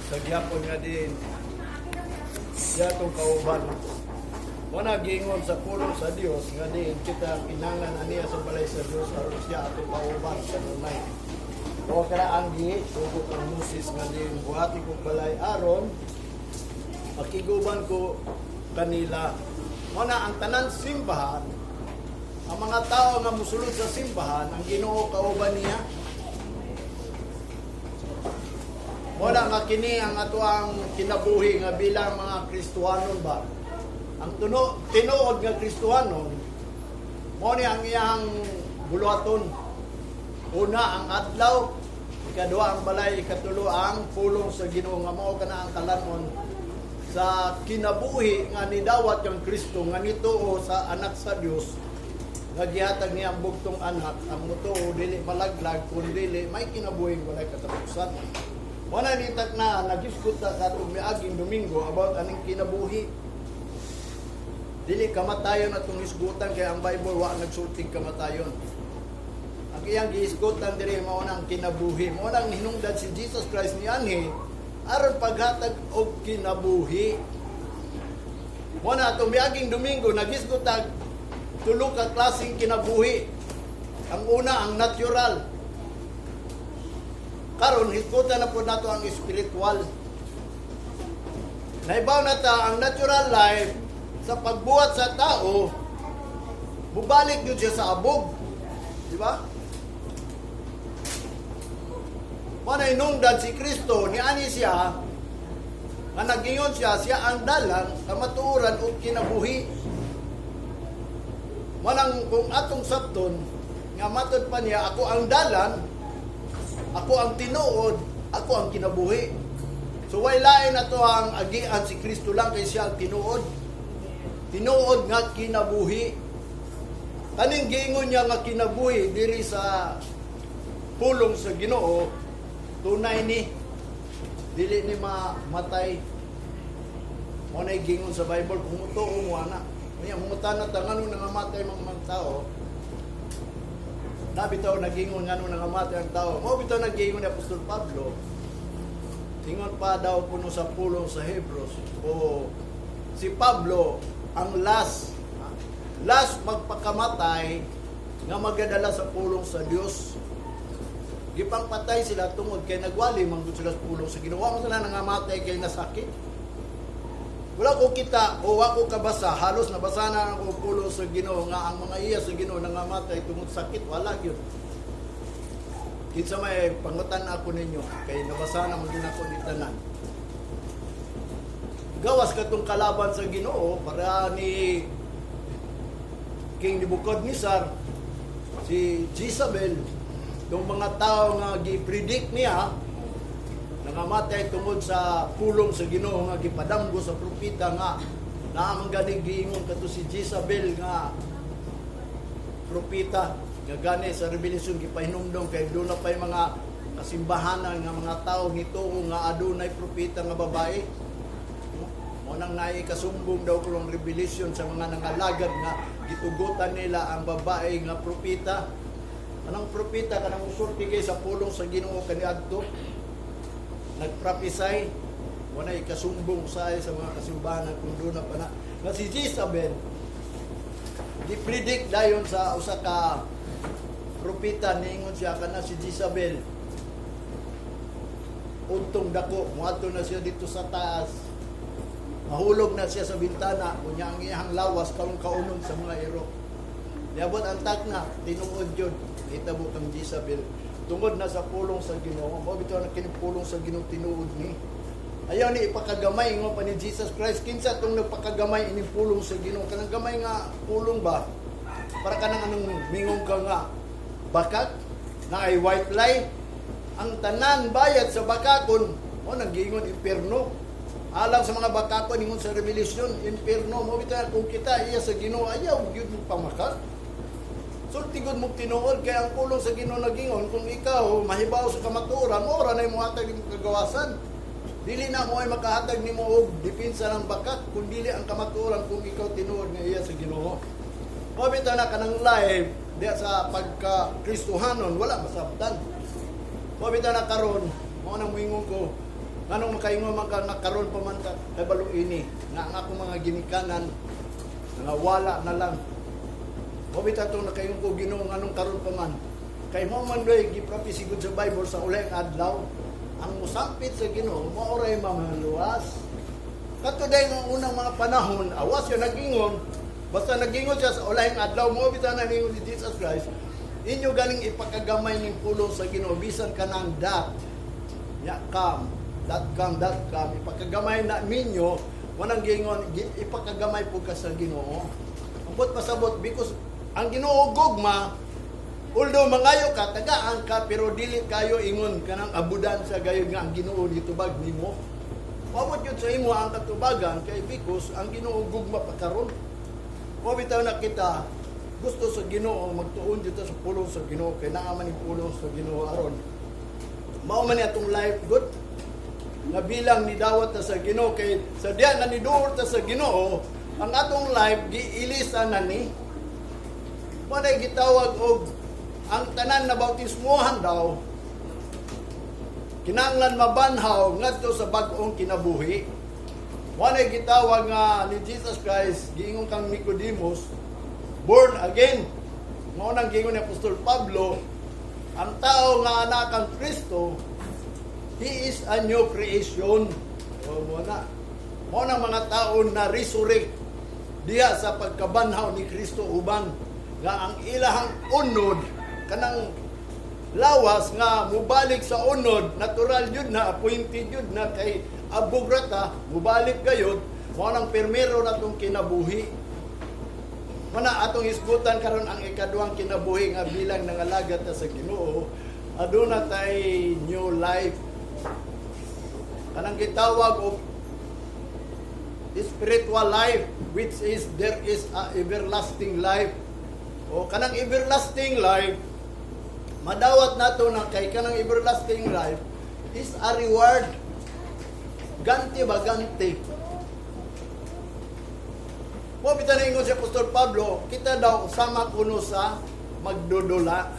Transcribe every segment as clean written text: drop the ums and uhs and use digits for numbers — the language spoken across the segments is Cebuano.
Sa gihapon nga din siya atong kauban. Mao na giingon sa pulong sa Dios nga diin kita kinahanglan aniya sa balay sa Dios aron siya atong kauban kanunay. O kana ang gisugo kang Moses nga diin buhati kong balay aron makiguban ko kanila. Mao na ang tanan simbahan, ang mga tao nga musulod sa simbahan, ang Ginoo kauban niya. Mao na nga kini ang atoang kinabuhi nga bilang mga Kristohanon ba. Ang tuno, tinuod nga Kristohanon, mao ni ang iyang buluhaton. Una ang adlaw, ikaduha ang balay, ikatulo ang pulong sa Ginoo nga mao kana ang kalan-on sa kinabuhi nga nidawat kang Kristo nga nituo sa anak sa Dios nga gihatag niya ang bugtong anak, ang mutuo dili malaglag kun dili may kinabuhing walay katapusan. Wala nitak na nagisgot ta katong miaging Domingo about aning kinabuhi. Dili kamatayon atong hisgutan kay ang Bible wa nagsultig kamatayon. Ang iyang gihisgutan diri mao na ang kinabuhi. Mao nang hinungdan si Jesus Christ nianhi aron paghatag og kinabuhi. Mao na atong miaging Domingo nagisgot tag tulo ka klaseng kinabuhi. Ang una, ang natural. Karon hisgutan na po nato ang spiritual. Naibaw na ta ang natural life sa pagbuhat sa tao, bubalik yun siya sa abog. Di ba? Manay nungdan si Kristo, niani siya, nga nagingon siya, siya ang dalan, kamatuoran ug kinabuhi. Manang kung atong sabton, nga matod pa niya, "Ako ang dalan, ako ang tinuod, ako ang kinabuhi." So way lain na to ang agian, si Kristo lang kay siya ang tinuod. Tinuod nga kinabuhi. Kaning giingon niya nga kinabuhi diri sa pulong sa Ginoo, tunay ni dili ni mamatay. Mo na gingon sa Bible kung mutuo mo ana. Unya mangutana ta ngano nangamatay mga tao. Na bitaw nagingon ngano nangamatay ang tao. Mao bitaw nagingon ni Apostol Pablo. Ingon pa daw kuno sa pulong sa Hebrews o si Pablo ang last last magpakamatay nga magadala sa pulong sa Dios. Gipangpatay sila tungod kay nagwali man gud sila sa pulong sa Ginoo. Wa man sila nangamatay kay nasakit. Wala ko kita o wa ko kabasa, halos nabasa na ako pulong sa Ginoo nga ang mga iya sa Ginoo nangamatay tungod sakit, wala gyud. Kinsa may pangutan ako ninyo kay nabasa na man gyud ako ni tanan. Gawas katong kalaban sa Ginoo para ni King Nebuchadnezzar, si Jezebel, yung mga tao nga gi-predict niya nangamatay tungod sa pulong sa Ginoo nga gipadamgo sa propeta nga naa man gani giingon kato si Jezebel nga propeta nga gani sa Revelation gipahinumdom kay doon na pa'y mga kasimbahanan nga mga tao nituo nga adunay propeta nga babae. Mo nang naay kasumbong daw kulong Revelation sa mga nangalagad nga gitugutan nila ang babae nga propeta. Anong propeta kanang musulti kay sa pulong sa Ginoo kaniadto nagprophesy, wala ikasumbong sa sa mga kasimbahan kung doon na pa na nga si Jezebel gi-predict dayon sa usa ka propeta. Niingon siya kana si Jezebel untong dako moadto na siya dito sa taas, mahulog na siya sa bintana, unya ang iyang lawas karon kaunon sa mga iro. Niabot ang tagna, tinuod yun nitabo kang Jezebel tungod na sa pulong sa Ginoo. Mao bitaw na kini pulong sa Ginoo, tinuod ni. Ayaw ni ipakagamay ngo pa ni Jesus Christ. Kinsa tong nagpakagamay ining pulong sa Ginoo? Kanang gamay nga pulong ba, para kanang anong mingon ka nga bakak na ay white lie. Ang tanan bayad sa bakakon mo nang giingon impierno. Alang sa mga bakakon, ingon sa Revelation, impierno. Mo bitaw kung kita iya sa Ginoo, ayaw gyud mo pamakak. Sulti gud mo tinuod kay ang pulong sa Ginoo nagingon kung ikaw mahibaw sa kamatuoran, mo ra na imong hatag imong kagawasan. Dili na mo ay makahatag nimo og depensa ng bakak kung dili ang kamatuoran kung ikaw tinuod nga iya sa Ginoo. Mao bitaw na kanang live diya sa pagka Kristohanon wala masabtan. Mao bitaw na karon mao nang moingon ko Nganong makaingon man ka nga karon pa man ka kabalo ini nga ang akong mga ginikanan nga wala na lang. Mao bitaw tong nakaingon ko, Ginoo, nganong karon pa man? Kay mao man doy gi-prophecy gud sa Bible sa ulahing adlaw, ang musampit sa Ginoo mao ray mamaluwas. Kato day nga unang mga panahon, awas siya nagingon, basta nagingon siya sa ulahing adlaw. Mao bitaw na ningon si Jesus Christ, inyo ganing ipakagamay ning pulong sa Ginoo bisan kanang dot nya com, dot com, dot com, ipakagamay na ninyo. Wanang gingon, ipakagamay po ka sa Ginoo. Ambot pasabot, because ang Ginoo gugma. Although mangayo ka, tagaan ka, pero dili kayo ingon kanang abudan sa gayon nga ang Ginoo ditubag nimo. Mabot yun sa imo ang katubagan kay because ang Ginoo gugma pa karon. Mao bitaw na kita gusto sa Ginoo magtuon dito sa pulong sa Ginoo kay naa man yung pulong sa Ginoo aron. Mao man ni atong life good nga bilang nidawat ta sa Ginoo, kay sa diya nga niduol ta sa Ginoo, ang atong life giilisan na ni. Mao na gitawag og ang tanan na bautismohan daw kinahanglan mabanhaw ngadto sa bag-ong kinabuhi. Mao na gitawag nga ni Jesus Christ giingon kang Nicodemus, born again. Mao nang giingon ni Apostol Pablo, ang tao nga anak kang Kristo, he is a new creation. O mao na. Mao nang mga tao na resurrect diha sa pagkabanhaw ni Kristo uban nga ang ilahang unod, kanang lawas nga mubalik sa unod, natural yun na, appointed yun na, kay abog ra ta, mubalik gayud. Mao nang permero na tong kinabuhi. Mana atong hisgutan karon ang ikaduhang kinabuhi nga bilang nangalagat ta sa Ginoo, aduna tay new life, kanang gitawag og spiritual life, which is there is a everlasting life. O kanang everlasting life madawat nato na kay kanang everlasting life is a reward, ganti ba, ganti. Mao bitaw na ingon si Apostol Pablo, kita daw sama kuno sa magdudula.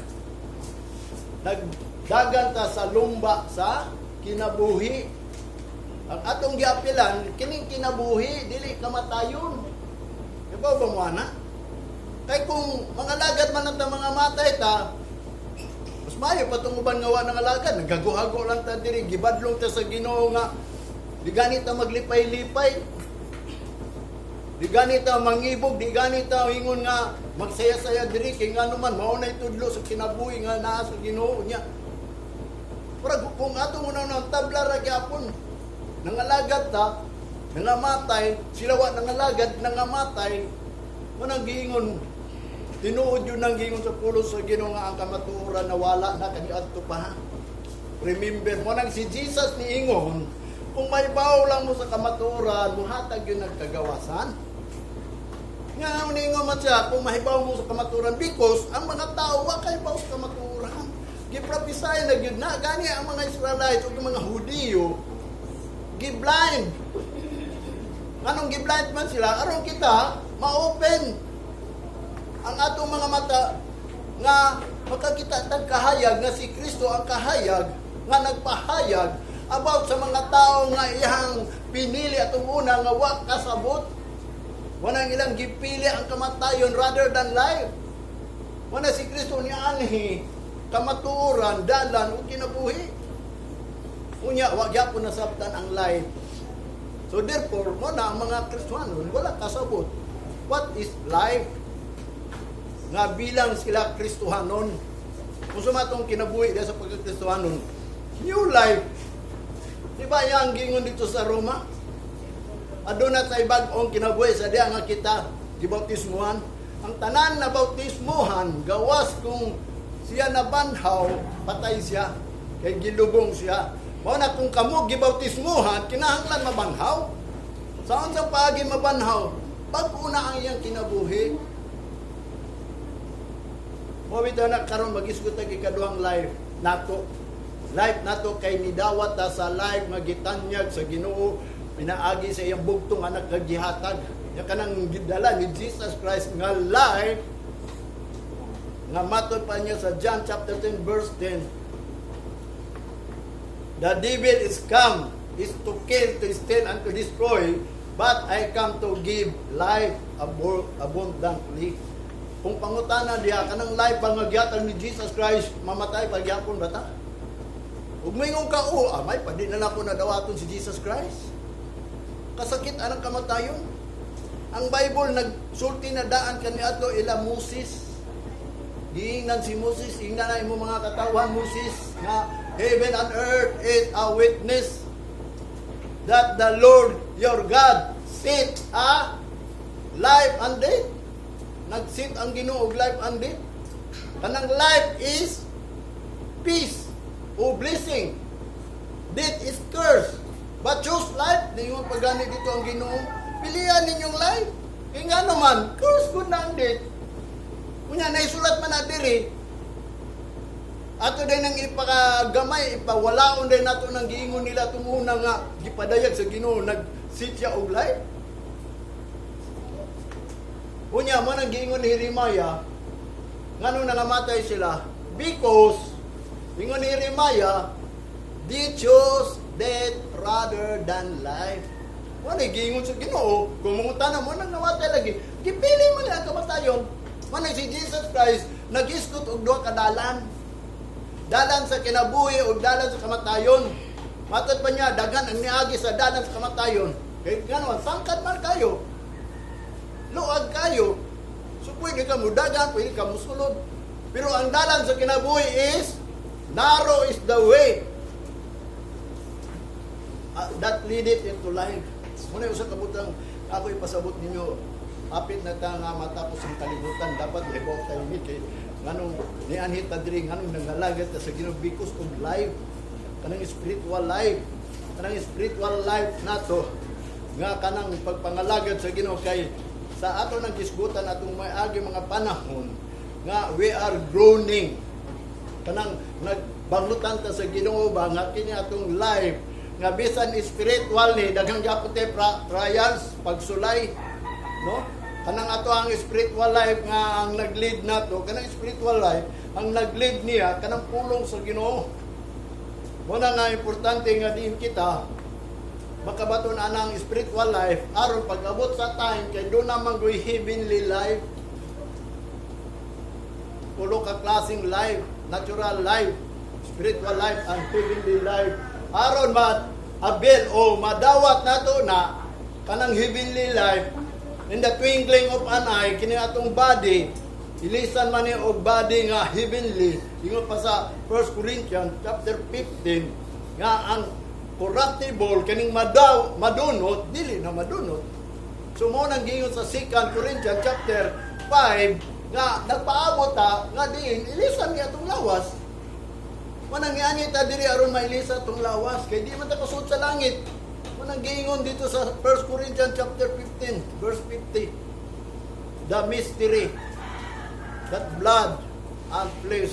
Nagdagan ta sa lumba sa kinabuhi. Ang atong giapilan, kining kinabuhi, dili kamatayon. Ibaw ba mo ana? Kay kung mga lagad man ang ta mga matay ta, mas maayo pa tong uban nga wa nang alagad, nagago-hago lang ta diri, gibadlong ta sa Ginoo nga di gani ta maglipay-lipay. Di gani ta mangibog, di gani ta ingon nga magsaya-saya diri kay ngano man mao na itudlo sa kinabuhi nga naa sa Ginoo niya. Murag kung atong una nang tabla ra gyapon, nangalagad ta, nangamatay, sila wa nangalagad, nangamatay, manang giingon, tinuod yun ang giingon sa pulong sa Ginoo nga ang kamatuoran na wala na kaniadto pa. Remember mo nang si Jesus niingon, kung may baw lang mo sa kamatuoran, muhatag yun ang kagawasan. Nga niingon man siya, kung mahibaw mo sa kamatuoran, because ang mga tao wa kay baw sa kamatuoran. Giprophesy na gyud na gani ang mga Israelites ug mga Hudiyo gi-blind. Anong gi-blind man sila? Aron kita ma-open ang atong mga mata nga makakita tag kahayag nga si Kristo ang kahayag nga nagpahayag about sa mga tao nga iyang pinili atong una nga wa kasabot. Wanang ilang gipili ang kamatayon rather than life. Wala si Kristo ni anhi kamatuoran, dalan ug kinabuhi. Unya wa gyapon nasabtan ang life. So therefore, mo na ang mga Kristohanon wala kasabot. What is life? Nga bilang sila Kristohanon. Kung sumatong kinabuhi diya sa pagkakristohanon, new life. Di ba yang gingon dito sa Roma? Aduna tay bag-ong kinabuhi sa diya nga kita gibautismuhan. Ang tanan na bautismuhan, gawas kung siya nabanhaw, patay siya. Kay gilubong siya. Mao na kung kamo gibautismuhan, kinahanglan mabanhaw. Sa unsang paagi mabanhaw? Bag-o na ang iyang kinabuhi. Mao bitaw na karon mag-isgot tag ikaduhang life nato. Life nato kay nidawat ta sa life nga gitanyag sa Ginoo pinaagi sa iyang bugtong anak nga gihatag. Ya kanang gidala ni Jesus Christ nga life nga matod pa niya sa John chapter 10 verse 10. The devil is come is to kill, to steal, and to destroy, but I come to give life abundantly." Kung pangutana diha, kanang life pa nga gihatag ni Jesus Christ, mamatay pagyapon ba ta? Ug moingon ka, "Oh, amay, pa di na lang ako nadawaton si Jesus Christ." Kasakit anang kamatayon. Ang Bible nagsulti na daan kaniadto ila Moses. Giingnan si Moses, "Ingnan na imo mga katawhan, Moses, nga heaven and earth is a witness that the Lord your God set a life and death." Nag-set ang Ginoo og life and death. Kanang life is peace o blessing. Death is curse. But choose life. Ningon pagani dito ang Ginoo. Pilihan ninyong life. Kaya nga naman, curse gud na ang death. Kunya, naisulat man na diri, ato din ang ipakagamay, ipawalaon din nato ng giingon nila tunguna nga gipadayag sa Ginoo nag-sit siya og life. Unya mo nang giingon ni Jeremiah, ngano nangamatay sila? Because, ingon ni Jeremiah, they chose death rather than life. Wala giingon sa Ginoo, kung mangutana mo nang namatay lagi, gipili mo nila ang kamatayon. Manay si Jesus Christ nagisgot og duha ka dalan. Dalan sa kinabuhi o dalan sa kamatayon. Matod pa niya, daghan ang niagi sa dalan sa kamatayon. Kay ngano, sangkad man kayo. Luag kayo. So pwede ka mo dagan, pwede ka musulod. Pero ang dalan sa kinabuhi is narrow is the way that lead it into life. Muna usa ka butang ako ipasabot ninyo, apit na ta nga matapos ang kalibutan, dapat hibaw tayo ni kay nganong nianhi ta diri, nganong nangalagad ta sa Ginoo, because of life, kanang spiritual life, kanang spiritual life nato nga kanang pagpangalagad sa Ginoo, kay sa ato nang gisgutan atong may-agi mga panahon nga we are groaning, kanang nagbanglutan ta sa Ginoo ba nga kini atong life nga bisan spiritual ni daghang gyapon tay trials, pagsulay, no? Kanang ato ang spiritual life nga ang nag-lead nato, kanang spiritual life ang nag-lead niya kanang pulong sa Ginoo. Mo na nga importante nga diin kita makabaton anang spiritual life aron pag-abot sa time kay do naman goy heavenly life. Tulo ka klaseng life: natural life, spiritual life, and heavenly life. Aron ma avail o madawat nato na kanang heavenly life, in the twinkling of an eye, kini atong body ilisan man ni og body nga heavenly. Ingon pa sa 1 Corinthians chapter 15 nga ang corruptible, kaning madaw madunot, dili na madunot. So mo nang giingon sa 2 Corinthians chapter 5 nga nagpaabot ta nga diin ilisan niya atong lawas. Manang niani ta diri aron mailisa atong lawas kay di man ta kasud sa langit. Manang giingon dito sa 1 Corinthians chapter 15 verse 50, the mystery that blood and flesh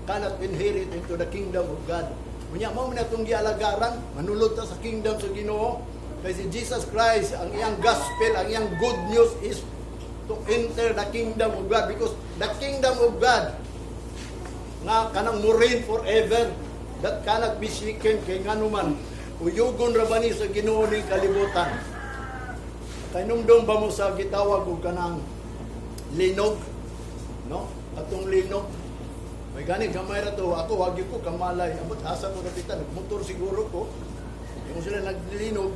cannot inherit into the kingdom of God. Unya mao man atong gialagaran, manulod ta sa kingdom sa Ginoo. Kay si Jesus Christ, ang iyang gospel, ang iyang good news is to enter the kingdom of God, because the kingdom of God nga kanang mo reign forever, that cannot be shaken, kay ngano man uyugon ra ba ni sa Ginoo ning kalibutan. Kay numdum ba mo sa gitawag og kanang linog, no? Atong linog. May gani gamay ra to, ako wag ko kamalay. Amot asa ko kapitan, nagmotor siguro ko. Yung sila naglinog,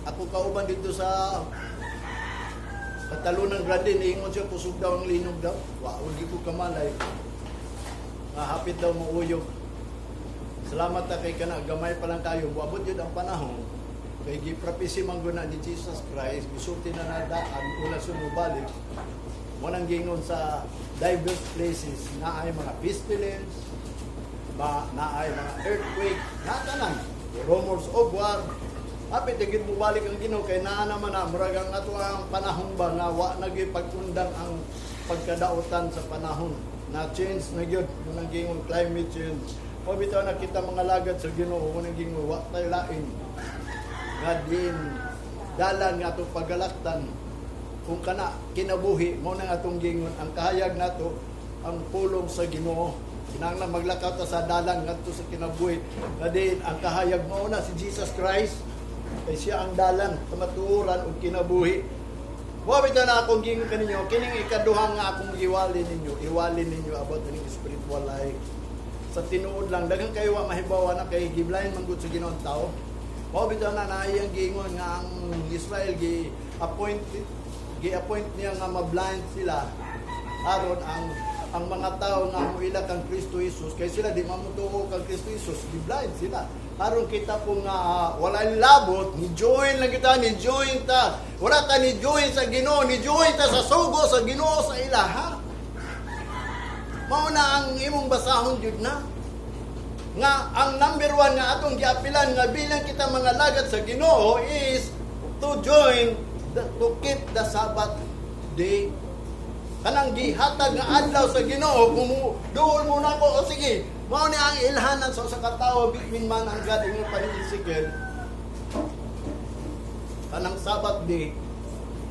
ako kauban dito sa Katalunan Grande, niingon siya kusog daw ang linog daw. Wa wag ko kamalay. Nga hapit daw mauyog. Salamat ta kay kana gamay pa lang kayo. Buabot yun ang panahon. Kay giprapisi man guna ni Jesus Christ, gisulti na nadaan una sumubalik. Mo nang gingon sa diverse places na ay mga pestilence, ba na ay mga earthquake, na tanan, rumors of war. Hapit na gid mobalik ang Ginoo kay naa naman na murag ang ato ang panahon ba nga wa na gyud pag-undang ang pagkadautan sa panahon. Na change na gyud mo nang gingon climate change. O bitaw na kita mga lagad sa Ginoo, mo nang gingon wa tay lain nga din dalan nga atong pagalaktan kung kana kinabuhi. Mo nang atong gingon ang kahayag nato ang pulong sa Ginoo. Kinahanglan maglakaw ta sa dalan ngadto sa kinabuhi nga diin ang kahayag mao na si Jesus Christ. Kay siya ang dalan, kamatuoran ug kinabuhi. Wa bitaw na akong giingon kaninyo, kining ikaduha nga akong giwali ninyo, iwali ninyo about ining spiritual life. Sa tinuod lang, daghan kayo wa mahibaw na kay gi-blind man gud sa Ginoo ang tao. Mao bitaw na naay ang giingon nga ang Israel gi-appoint niya nga ma-blind sila aron ang mga tao nga moila kang Kristo Jesus, kay sila di mamutuo kang Kristo Jesus, gi-blind sila aron kita po nga walay labot, ni join lang kita, ni join ta. Wala ta ni join sa Ginoo, ni join ta sa sugo sa Ginoo sa ilaha. Mao na ang imong basahon jud na nga ang number one nga atong giapilan nga bilang kita mga lagad sa Ginoo is to join, to keep the Sabbath day, kanang gihatag nga adlaw sa Ginoo. Kung duol mo na ko, o sige, mao ni ang ilhanan sa usa ka tawo between man and God. Ingon pa ni Ezekiel, kanang Sabbath day,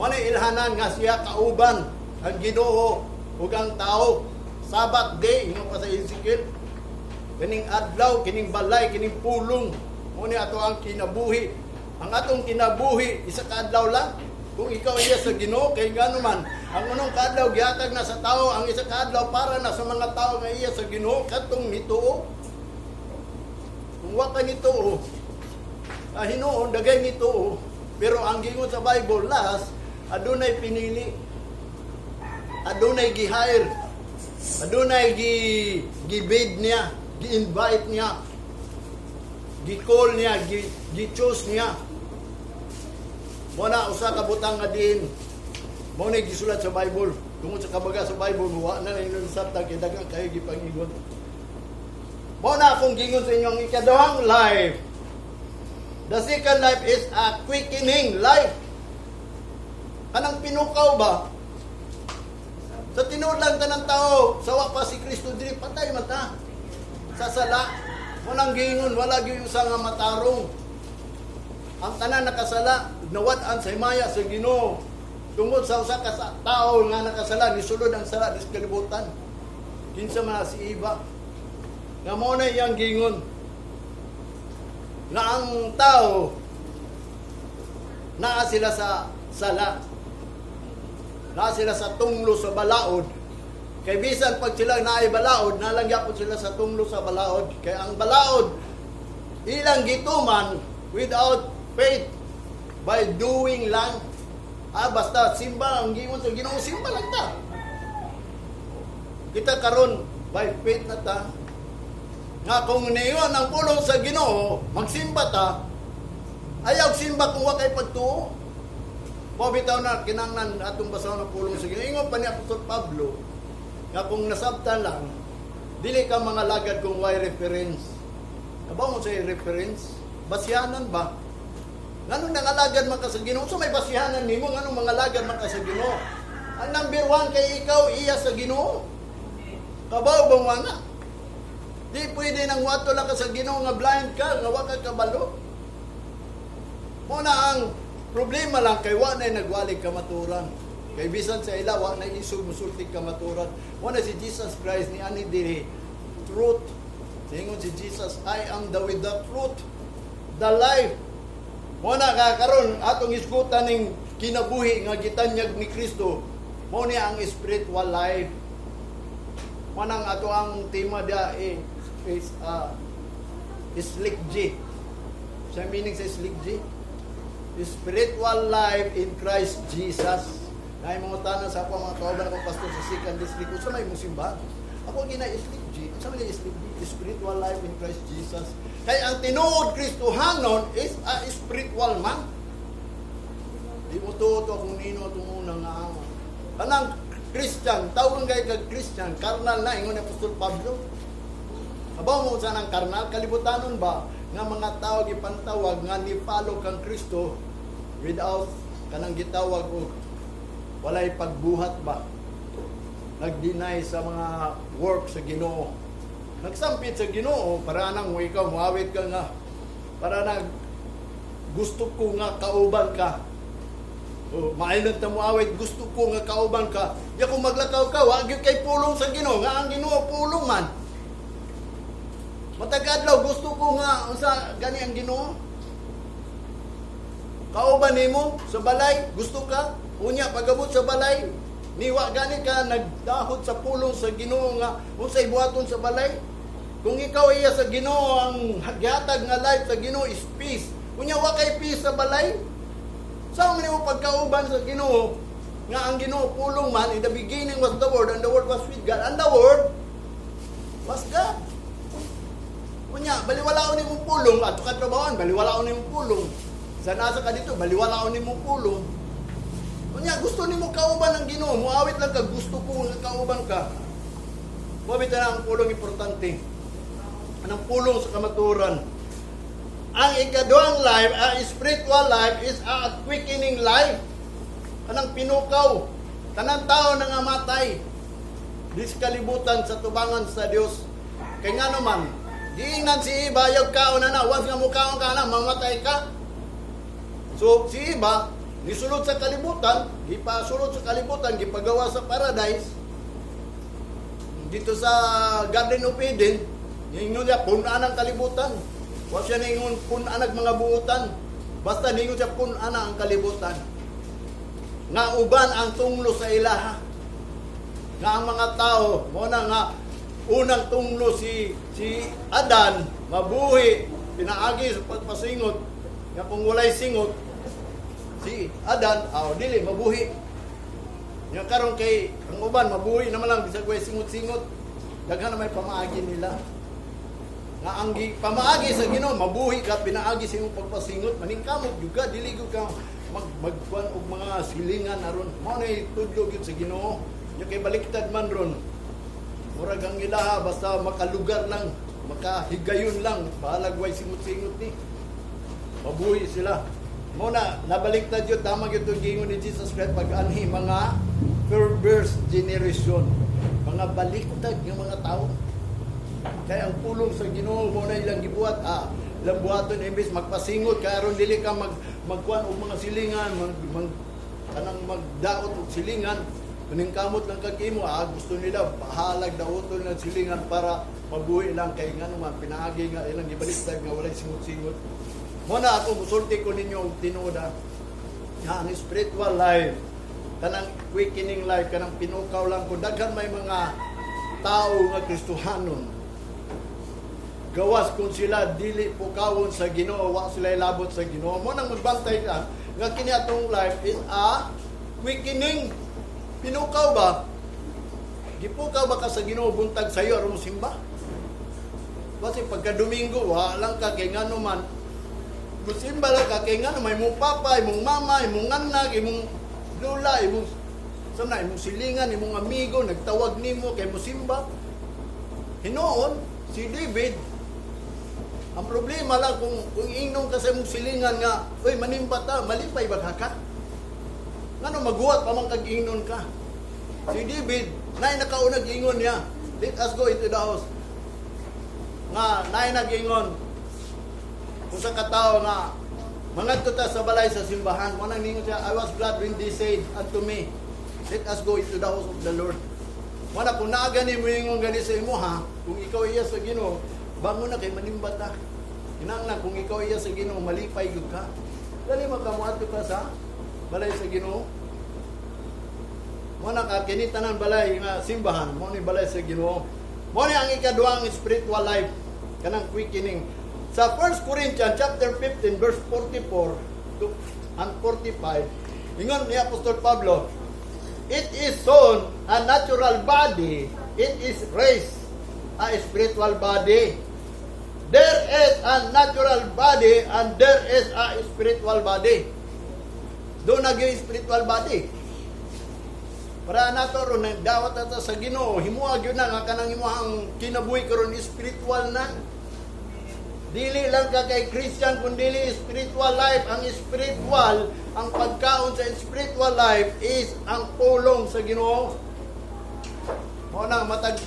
mao ni ilhanan nga siya kauban ang Ginoo ug ang tao. Sabbath day, ingon pa sa Ezekiel, kining adlaw, kining balay, kining pulong, mao ni ato ang kinabuhi. Ang atong kinabuhi, isa ka adlaw lang. Kung ikaw iya sa Ginoo, kay ngano man, ang unong kaadlaw gihatag na sa tao, ang isa ka adlaw para na sa mga tao nga iya sa Ginoo katong nituo. Kung wa ka nituo, hinuon dagay nituo, pero ang gingon sa Bible last, adunay pinili. Adunay gi-hire. Adunay gi-bid niya, gi-invite niya, gi-call niya, gi-choose niya. Mao na usa ka butang nga diin mao na gisulat sa Bible. Tungod sa kabaga sa Bible, wa na lang inyong sabta kay daghan kayo gipangigon. Mao na akong gingon sa inyong ikaduhang life. The second life is a quickening life. Kanang pinukaw ba? Sa tinuod lang, tanang tao, sa wa pa si Kristo diri, patay man ta sa sala. Walang gingon, wala gyud usa nga matarong. Ang tanan nakasala, nawad-an sa himaya sa Ginoo. Tungod sa usa ka tao nga nakasala, nisulod ang sala sa kalibutan. Kinsa man na si Eva. Nga mao na iyang gingon nga ang tao naa sila sa sala. Naa sila sa tunglo sa balaod. Kay bisan pag sila naay balaod, nalang gyapon sila sa tunglo sa balaod. Kay ang balaod ilang gituman without faith, by doing lang. Ah, basta simba, ang gingon sa Ginoo, simba lang ta. Kita karon by faith na ta. Nga kung niyon ang pulong sa Ginoo, magsimba ta. Ayaw simba kung wa kay pagtuo. Mao bitaw na kinanglan atong basahon ang pulong sa Ginoo. Ingon pa ni Apostol Pablo nga kung nasabtan lang, dili ka mga lagad kung way reference. Kabaw mo sa reference? Basihanan ba? Nganong nangalagad man ka sa Ginoo? So may basihanan nimo nganong mangalagad man ka sa Ginoo? Ang number one kay ikaw iya sa Ginoo. Kabaw bang wala? Di pwede nang wato lang ka sa Ginoo nga blind ka, nga wa ka kabalo. Mo na ang problema lang kay wa na nagwalig kamaturan. Kay bisan sa ila wa na isog musulti kamaturan. Mo na si Jesus Christ ni ani diri truth. Ingon si Jesus, "I am the with the truth, the life." Mo na ka karon atong isgutan ning kinabuhi nga gitanyag ni Kristo. Mo ni ang spiritual life. Mo nang ato ang tema dia eh, is Slick G. Sa meaning sa Slick G? Spiritual life in Christ Jesus. Naay mga tanan sa ako mga kauban ako pastor sa second district. Unsa may imong simbahan? Ako gina Slick G. Unsa may Slick G? Spiritual life in Christ Jesus. Kay ang tinuod Kristohanon is a spiritual man. Di mo tuo to akong nino atong una nga kanang Christian, tawag kay kag Christian, carnal na, ingon ni Apostol Pablo. Kabaw mo sa nang karnal, kalibutanon ba nga mga tao gipantawag nga ni follow kang Kristo without kanang gitawag og walay pagbuhat ba? Nag-deny sa mga work sa Ginoo. Nagsampit sa Ginoo para nang mo ikaw muawit ka nga para nag gusto ko nga kauban ka. O, maayon ta muawit, gusto ko nga kauban ka. Ya kung maglakaw ka, wa gyud kay pulong sa Ginoo nga ang Ginoo pulong man. Matag adlaw gusto ko nga unsa gani ang Ginoo. Kauban nimo sa balay, gusto ka, unya pagabot sa balay, niwa gani ka nagdahot sa pulong sa Ginoo nga unsay buhaton sa balay. Kung ikaw iya sa Ginoo, ang gihatag nga life sa Ginoo is peace. Unya wa kay peace sa balay. Sa man nimo pagkauban sa Ginoo nga ang Ginoo pulong man, "In the beginning was the Word, and the Word was with God, and the Word was God." Unya, baliwalaon nimong pulong, ato ka trabahoan, baliwalaon nimong pulong. Sa nasa ka dito, baliwalaon nimong pulong. Unya, gusto nimo kauban ang Ginoo, muawit lang ka, gusto ko nga kauban ka. Mabita na ang pulong importante. Anong pulong sa kamaturan? Ang ikaduhang life, ang spiritual life, is a quickening life. Anang pinukaw. Tanang tao na nga matay. Di sa kalibutan sa tubangan sa Dios. Kay nga naman, giingnan si Eva, ayaw kaon na na. Once nga mukaon ka na, mamatay ka. So, si Eva, nisulod sa kalibutan, gipasulod sa kalibutan, gipagawa sa paradise, dito sa Garden of Eden, ningon niya, punan ang kalibutan. Wa siya ningon, punan ang mga buutan. Basta ningon siya, punan ang kalibutan. Nga uban ang tunglo sa ilaha. Nga ang mga tao, mo na nga, unang tunglo si Adan, mabuhi, pinaagi sa pagpasingot, nga kung walay singot, si Adan, aw, dili, mabuhi. Nga karon kay ang uban mabuhi naman lang bisag way singot-singot. Daghan na may pamaagi nila. Nga ang pamaagi sa Ginoo, mabuhi ka pinaagi sa imong pagpasingot, maningkamot gyud ka, dili gyud ka magkuan og mga silingan aron. Mao na tudlo gyud sa Ginoo. Nya kay baliktad man ron. Murag ang ilaha basta makalugar lang, makahigayon lang, bahalag way singot-singot ni. Mabuhi sila. Mo na nabaliktad yun, tama gyud itong giingon ni Jesus Christ pag anhi mga perverse generation, mga baliktad nga mga tao. Kaya ang pulong sa Ginoo mo na ilang gibuhat, ilang buhaton imbes magpasingot kay aron dili ka magkuan og mga silingan, mag, mag kanang magdaot og silingan, maningkamot lang kag imo, gusto nila bahalag daoton ng silingan para mabuhi lang, kay ngano man pinaagi nga ilang gibaliktad nga walay singot-singot. Mo na ako musulti ko ninyo og tinuod ah. Nga ang spiritual life, kanang quickening life, kanang pinukaw lang, kung daghan may mga tao nga Kristohanon, gawas kung sila dili pukawon sa Ginoo, wa sila ilabot sa Ginoo. Mo nang magbantay ka nga kini atong life is a quickening. Pinukaw ba? Gipukaw ba ka sa Ginoo buntag sayo aron mo simba? Kasi pagka Domingo, wa lang ka, kay ngano man musimba lang ka, kay ngano may imong papa, imong mama, imong anak, imong lola, imong sa na, imong silingan, imong amigo nagtawag nimo kay musimba. Hinuon si David, ang problema lang kung ingnon ka sa imong silingan nga, "Uy, manimba ta," malipay ba ka ka? Ngano maghuwat pa man kag ingnon ka? Si David, naay nakaunag ingon niya, "Let us go into the house." Nga, naay nag-ingon, usa ka tawo nga, "Mangadto ta sa balay sa simbahan." Mo nang ningon siya, "I was glad when they said unto me, let us go into the house of the Lord." Mo na kung naa gani mo ingon gani sa imo ha, kung ikaw iya sa Ginoo, bangon na kay manimba ta. Kinahanglan kung ikaw iya sa Ginoo, malipay gyud ka. Dali man ka moadto ka sa balay sa Ginoo. Mo na ka kini tanan balay nga simbahan, mo ni balay sa Ginoo. Mo ni ang ikaduhang spiritual life, kanang quickening. Sa 1 Corinthians chapter 15 verse 44 to and 45, ingon ni Apostol Pablo, "It is sown a natural body, it is raised a spiritual body." There is a natural body and there is a spiritual body. Doon naging spiritual body. Para nato ron nagdawat nato sa Ginoo, himuha gyud na nga kanang imuhang kinabuhi karon spiritual na. Dili lang ka kay Christian kun dili spiritual life. Ang spiritual, ang pagkaon sa spiritual life is ang pulong sa Ginoo. Mo na matag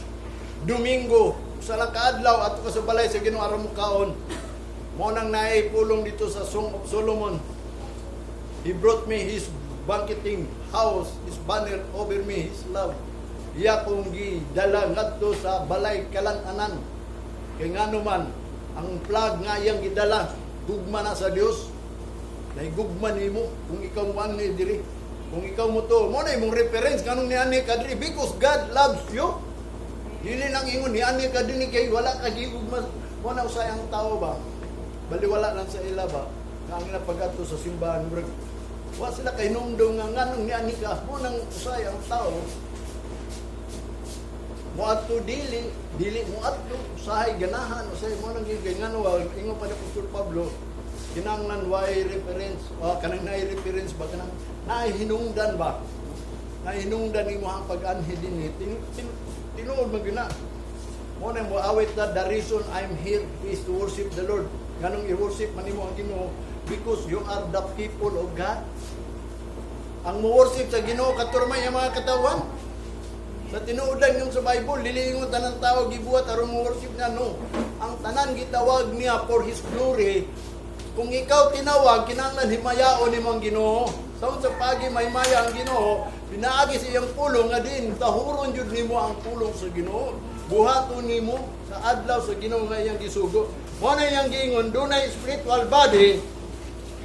Domingo, usa lang kaadlaw, ato ka sa balay sa Ginoo aron mo kaon. Mo nang naay pulong dito sa Song of Solomon. "He brought me his banqueting house, his banner over me, his love." Iya kong gidala ngadto sa balay kalan-anan. Kay ngano man, ang flag nga iyang gidala, gugma na sa Dios. Nahigugma nimo kung ikaw mo ni diri. Kung ikaw mo to, mo na imong reference kanong niani ka diri because God loves you. Dili lang ingon niani ka diri kay wala ka gigugma. Mo na usay ang tao ba? Baliwala lang sa ila ba? Nga ang ila pag-adto sa simbahan, murag wa sila kay hinumdum nga nganong niani ka. Mo nang usay ang tao moadto, dili dili moadto, usahay ganahan, usahay mo nang gigay. Ngano wa ingon pa ni Apostol Pablo, kinahanglan way reference o kanang naay reference ba, kanang naay hinungdan ba, naay hinungdan imo ang pag-anhi dinhi. Tinuod man gyud na mo na mo awit na, "The reason I'm here is to worship the Lord." Nganong i-worship man nimo ang Ginoo? Because you are the people of God. Ang mo worship sa Ginoo katurmay ang mga katawan. Sa tinuod lang yung sa Bible, dili ingon tanan tao gibuhat aron mo worship niya, no. Ang tanan gitawag niya for His glory. Kung ikaw tinawag, kinahanglan himayaon nimo ang Ginoo. Sa unsa pagi mahimaya ang Ginoo, pinaagi sa iyang pulong nga din tahuron jud nimo ang pulong sa Ginoo. Buhaton nimo sa adlaw sa Ginoo nga iyang gisugo. Mo na iyang giingon, dunay spiritual body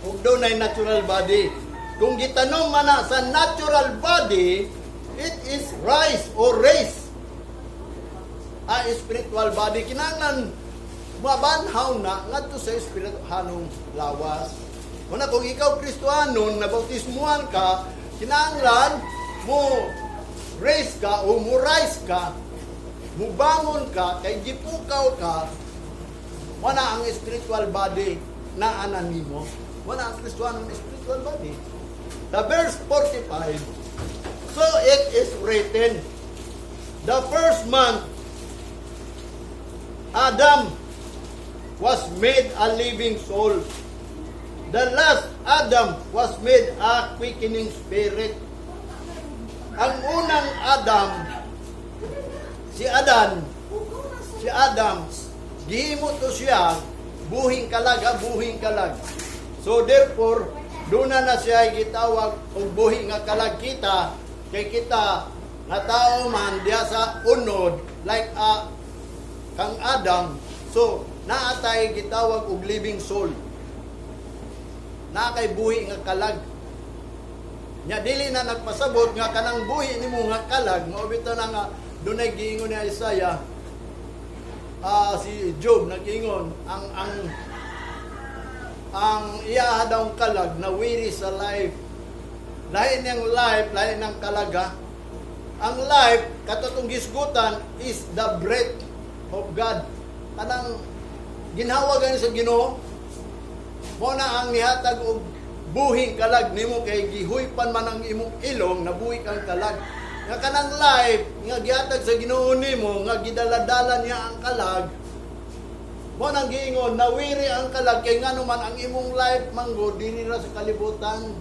ug dunay natural body. Kung gitanom man na sa natural body, it is rise or raise a spiritual body. Kinahanglan mabanhaw na ngadto sa espirituhanong lawas. Una, kung ikaw Kristohanon, na bautismuhan ka, kinahanglan mo raise ka o mo rise ka, mubangon ka, kay gipukaw ka, wala ang spiritual body na ana nimo. Wala ang Kristohanon spiritual body. The verse 45, "So it is written, the first man, Adam, was made a living soul. The last Adam was made a quickening spirit." Ang unang Adam, si Adan, si Adam, gihimo to siya, buhing kalag, ha, buhing kalag. So therefore, doon na siya gitawag og buhi nga kalag kita, kay kita nga tao man diha sa unod, like a kang Adam, so naatay gitawag og living soul. Naa kay buhi nga kalag. Nya dili na nagpasabot nga kanang buhi nimo nga kalag mao bitaw na nga dunay giingon ni Isaiah, si Job nag-ingon ang iya daw kalag na weary sa life. Lahi niyang life, lahi ng kalaga. Ang life, katong gisgutan, is the breath of God. Kanang ginhawa gani sa Ginoo. Mo na ang nihatag og buhing kalag nimo kay gihuypan man ang imong ilong, nabuhi kang kalag. Nga kanang life nga gihatag sa Ginoo nimo nga gidala-dala niya ang kalag. Mo nang giingon nawiri ang kalag kay ngano man ang imong life manggod diri ra sa kalibutan.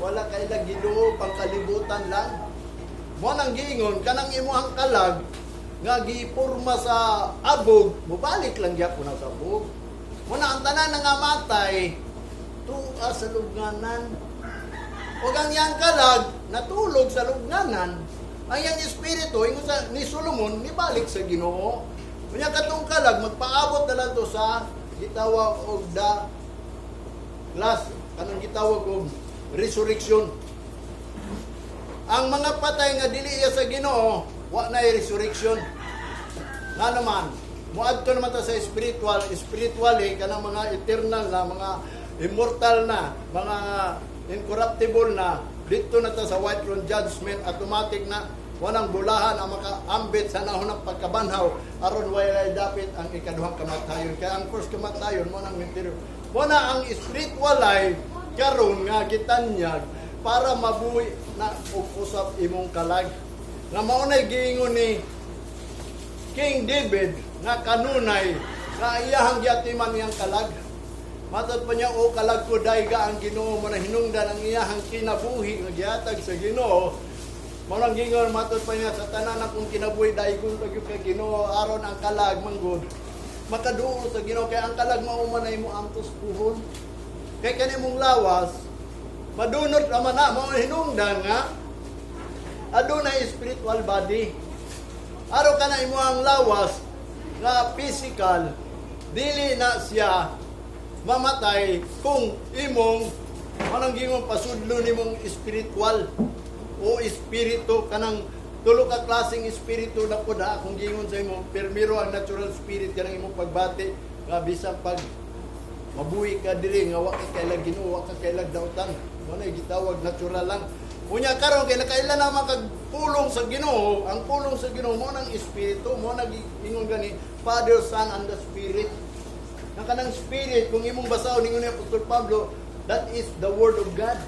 Wala kay Ginoo, pang kalibutan lang. Mo nang giingon kanang imong kalag nga gipurma sa abog, mubalik lang gyapon na sa abog. Mo na ang tanan nga matay tuwa sa lubnganan. Ug ang iyang kalag natulog sa lubnganan. Ang iyang espiritu ingon sa ni Solomon nibalik sa Ginoo. Unya katong kalag magpaabot na lang to sa gitawag og the last, kanang gitawag og resurrection. Ang mga patay nga dili iya sa Ginoo, wa na resurrection. Nga naman, muadto naman ta sa spiritual, spiritually kanang mga eternal na, mga immortal na, mga incorruptible na, dito na ta sa white throne judgment, automatic na walang bulahan ang makaambit sa nahon ng pagkabanhaw aron walay dapit ang ikaduhang kamatayon. Kaya ang first kamatayon mo nang interior. Mo na ang spiritual life karon nga gitanyag para mabuhi na og usap imong kalag. Nga mao nay giingon ni King David nga kanunay nga iyahang giatiman iyang kalag. Matod pa niya, "O kalag ko, dayga ang Ginoo." Mo na hinungdan ang iyahang kinabuhi nga gihatag sa Ginoo. Mo nang giingon, matod pa niya, "Sa tanan akong kinabuhi, daygon pa gyud kay Ginoo," aron ang kalag manggod makaduol sa Ginoo, kay ang kalag mao man ay mo antos puhon. Kay kani mong lawas madunot naman na. Mao hinungdan nga adunay spiritual body. Araw ka na imo ang lawas nga physical, dili na siya mamatay kung imong manang gingon pasudlo nimong spiritual o espiritu. Kanang tulo ka klaseng espiritu na pud ha, akong gingon sa imo. Primero, ang natural spirit, kanang imong pagbati nga bisan pag mabuhi ka diri nga wa ka kailag Ginoo, wa ka kailag dautan, mo na gitawag natural lang. Unya karon kay nakaila naman kag pulong sa Ginoo, ang pulong sa Ginoo mo nang espiritu, mo nang ingon gani Father, Son and the Spirit. Ang kanang spirit, kung imong basahon, ingon ni Apostol Pablo, that is the word of God.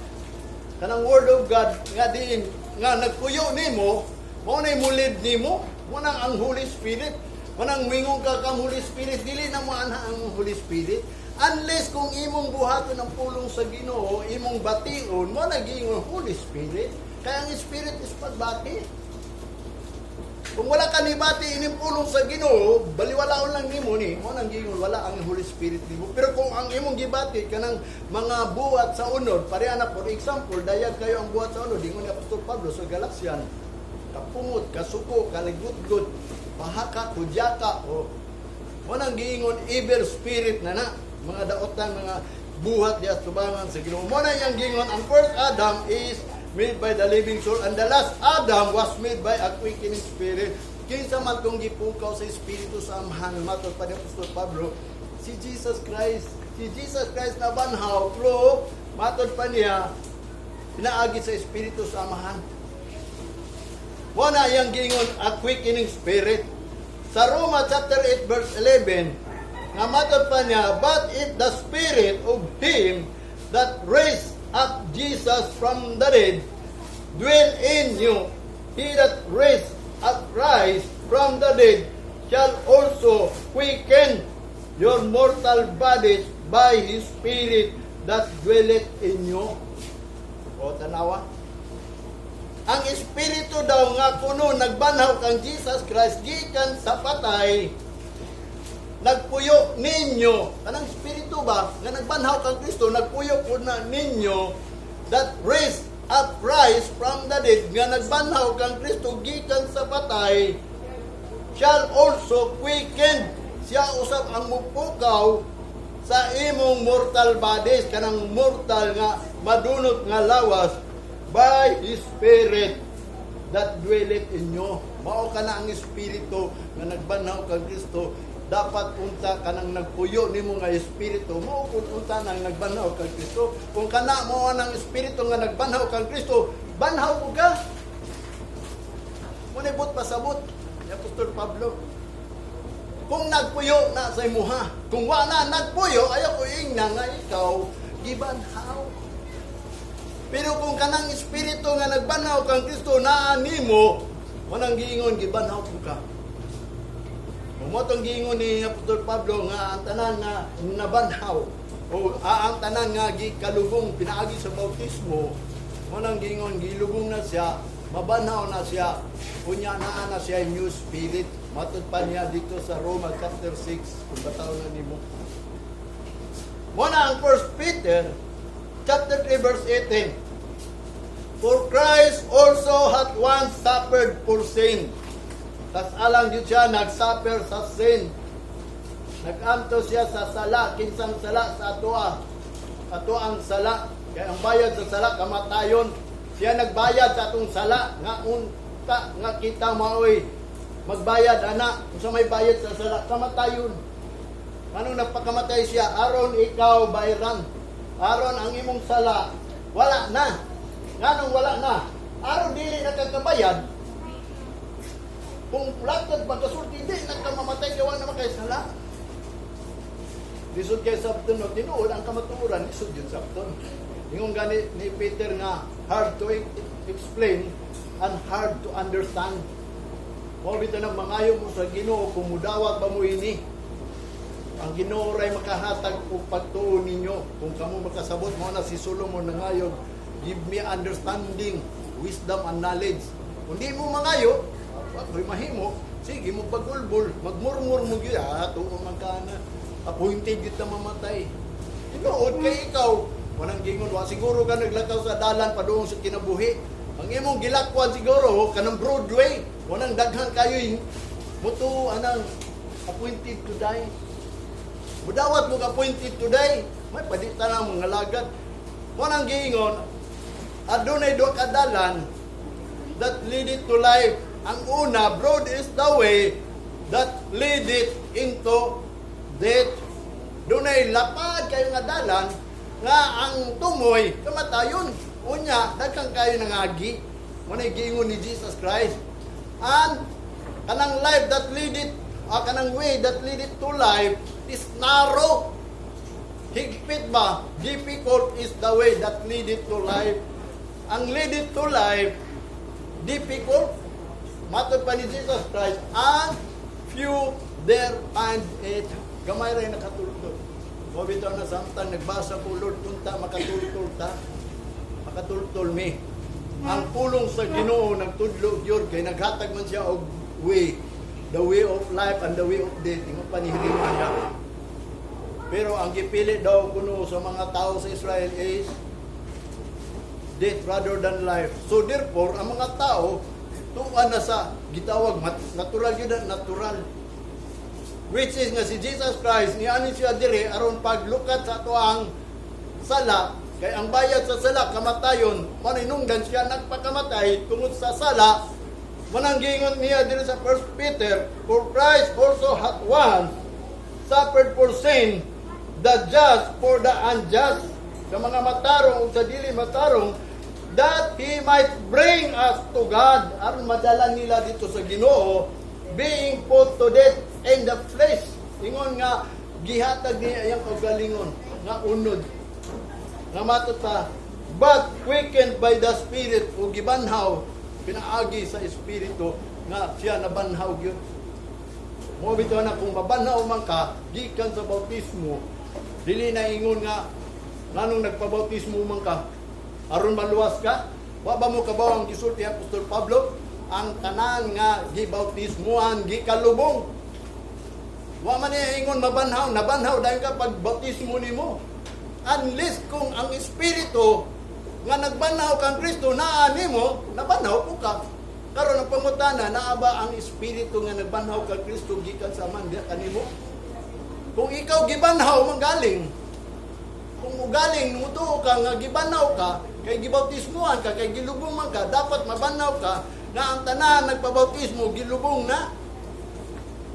Kanang word of God nga diin nga nagpuyo nimo, mao na mulid nimo, mo nang ang Holy Spirit. Mo nang mingon ka kang Holy Spirit, dili na mo ana ang Holy Spirit. Unless kung imong buhaton ang pulong sa Ginoo, imong bation, mo na giingon Holy Spirit. Kaya ang Spirit is pagbati. Kung wala ka nibati ining pulong sa Ginoo, baliwalaon lang nimo ni, mo nang giingon wala ang Holy Spirit nimo. Pero kung ang imong gibati kanang mga buhat sa unod, pareha na, for example, dayag kayo ang buhat sa unod, ingon ni Apostol Pablo sa Galatian, kapungot, kasuko, kaligutgot, pahaka, kudyaka, o mo nang giingon evil spirit na na, mga daotan, mga buhat diya tubangan sa Ginoo. Mo na iyang giingon ang first Adam is made by the living soul and the last Adam was made by a quickening spirit. Kinsa man tong gipukaw sa espiritu sa Amahan, matod pa ni Apostol Pablo, si Jesus Christ. Si Jesus Christ na banhaw, pero matod pa niya, pinaagi sa espiritu sa Amahan. Mo na iyang giingon a quickening spirit. Sa Roma chapter 8 verse 11, nga matod pa niya, "But if the spirit of him that raised up Jesus from the dead dwell in you, he that raised up Christ from the dead shall also quicken your mortal bodies by his spirit that dwelleth in you." O, tanawa. Ang espiritu daw nga kuno nagbanhaw kang Jesus Christ gikan sa patay, nagpuyo ninyo. Kanang espiritu ba nga nagbanhaw kang Kristo nagpuyo pud na ninyo, that raised up Christ from the dead, nga nagbanhaw kang Kristo gikan sa patay, shall also quicken, siya usab ang mupukaw sa imong mortal bodies, kanang mortal nga madunot nga lawas, by His Spirit that dwelleth in you. Mao kana ang espiritu nga nagbanhaw kang Kristo, dapat unta kanang nagpuyo nimo nga espiritu mao pud unta nang nagbanhaw kang Kristo. Kung kana mao ang espiritu nga nagbanhaw kang Kristo, banhaw ko ka. Mao buot pasabot ni Apostol Pablo. Kung nagpuyo na sa imuha, kung wala nagpuyo, ayaw ko ingna nga ikaw gibanhaw. Pero kung kanang espiritu nga nagbanhaw kang Kristo naa nimo, manang giingon gibanhaw ko ka. Kung mo tong giingon ni Apostol Pablo nga ang tanan nga nabanhaw o ang tanan nga gikalubong pinaagi sa bautismo, mo nang giingon gilubong na siya, mabanhaw na siya, unya naa na siya new spirit. Matod pa niya dito sa Roma chapter 6, kung bataw na nimo. Mo na ang 1 Peter chapter 3 verse 18. "For Christ also hath once suffered for sin." Tas alang jud siya nagsuffer sa sin. Nag-anto siya sa sala, kinsang sala sa atoa. Ato ang sala. Kaya ang bayad sa sala kamatayon. Siya nagbayad sa atong sala nga unta nga kita maoy magbayad ana. Unsa may bayad sa sala? Kamatayon. Anong nagpakamatay siya? Aron ikaw bayran. Aron ang imong sala wala na. Nganong wala na? Aron dili na ka kabayad. Kung latod pagkasulti, di na ka mamatay kay wala naman kay sala. Lisod kay sabton no, tinuod ang kamatuoran, lisod yun sabton. Ingon gani ni Peter nga hard to explain and hard to understand. Mao bitaw nang mangayo mo sa Ginoo kung mudawat ba mo ini. Ang Ginoo ray makahatag og pagtuo ninyo. Kung kamo makasabot, mo na si Solomon nangayo, "Give me understanding, wisdom and knowledge." Kung di mo mangayo, wa ko'y mahimo, sige mo pagulbol, magmurmur mo gyud, ah, tuo man ka na, appointed gyud na mamatay. Tinuod kay ikaw, walang gingon, wa siguro ka naglakaw sa dalan padung sa kinabuhi. Ang imong gilakwan siguro kanang Broadway, walang daghan kayo mutuo anang appointed to die. Mudawat mo appointed today, may padita na mga lagad. Mo nang giingon, adunay duha ka dalan that lead it to life. Ang una, broad is the way that lead it into death. Dunay lapad kayo nga dalan nga ang tumoy kamatayon. Unya, daghan kayo nangagi. Mo na giingon ni Jesus Christ. And kanang life that lead it, kanang way that lead it to life is narrow. Higpit ba? Difficult is the way that lead it to life. Ang lead it to life, difficult. Matod pa ni Jesus Christ, and few there find it. Gamay rin nakatultol. O bitaw na samtang nagbasa ko, "Lord, unta makatultol ta. Makatultol mi." Ang pulong sa Ginoo nagtudlo gyud kay naghatag man siya og way, the way of life and the way of death. Ingon pa ni Jeremiah. Pero ang gipili daw kuno sa mga tao sa Israel is death rather than life. So therefore, ang mga tao tuan na sa gitawag natural yun na natural. Which is nga si Jesus Christ niani siya diri aron paglukat sa atoang sala, kay ang bayad sa sala kamatayon. Maninungdan siya nagpakamatay tungod sa sala. Manang giingon niya diri sa 1 Peter, "For Christ also hath once suffered for sin, the just for the unjust," sa mga matarong ug sa dili matarong, "that He might bring us to God," aron madala nila dito sa Ginoo, "being put to death in the flesh." Ingon nga gihatag niya iyang kaugalingon nga unod nga matod pa, "but quickened by the Spirit," o gibanhaw pinaagi sa Espiritu nga siya nabanhaw gyud. Mo bitaw na kung mabanhaw man ka gikan sa bautismo, dili na ingon nga nganong nagpabautismo man ka aron maluwas ka. Wa ba mo kabaw ang gisulti Apostol Pablo, ang tanan nga gibautismuhan gikalubong? Wa man niya ingon mabanhaw, nabanhaw dahil ka pag bautismo nimo. Unless kung ang Espiritu nga nagbanhaw kang Kristo naa nimo, nabanhaw po ka. Karon ang pangutana, naa ba ang Espiritu nga nagbanhaw kang Kristo gikan sa man diha kanimo? Kung ikaw gibanhaw manggaling, kung ugaling mutuo ka nga gibanhaw ka, kay gibautismuhan ka, kay gilubong man ka, dapat mabanhaw ka nga ang tanan nagpabautismo gilubong na.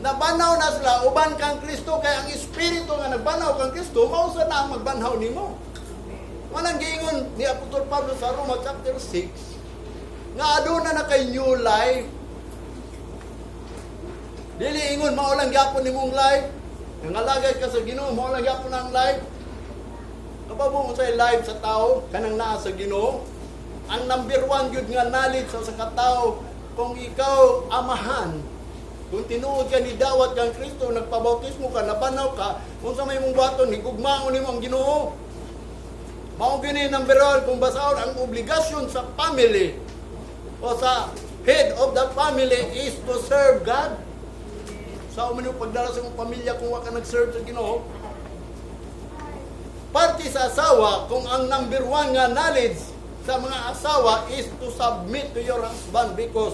Nabanhaw na sila uban kang Kristo kay ang Espiritu nga nagbanhaw kang Kristo mao sa na ang magbanhaw nimo. Manang giingon ni Apostol Pablo sa Roma chapter 6 nga aduna na kay new life. Dili ingon mao lang gyapon nimong life. Nangalagay ka sa Ginoo, mao lang gyapon ang life. Kababo mo sa life sa tao kanang naa sa Ginoo. Ang number one gyud nga knowledge sa katao, kung ikaw amahan, kung tinuod ka ni dawat kang Kristo, nagpabautismo ka, nabanhaw ka, kung sa may mong buhaton, higugmaon nimo ang Ginoo. Mao gini number one, kung basahon ang obligasyon sa family o sa head of the family is to serve God. Sa man yung pagdala sa imong pamilya kung wa ka nag-serve sa Ginoo? Parte sa asawa, kung ang number one nga knowledge sa mga asawa is to submit to your husband because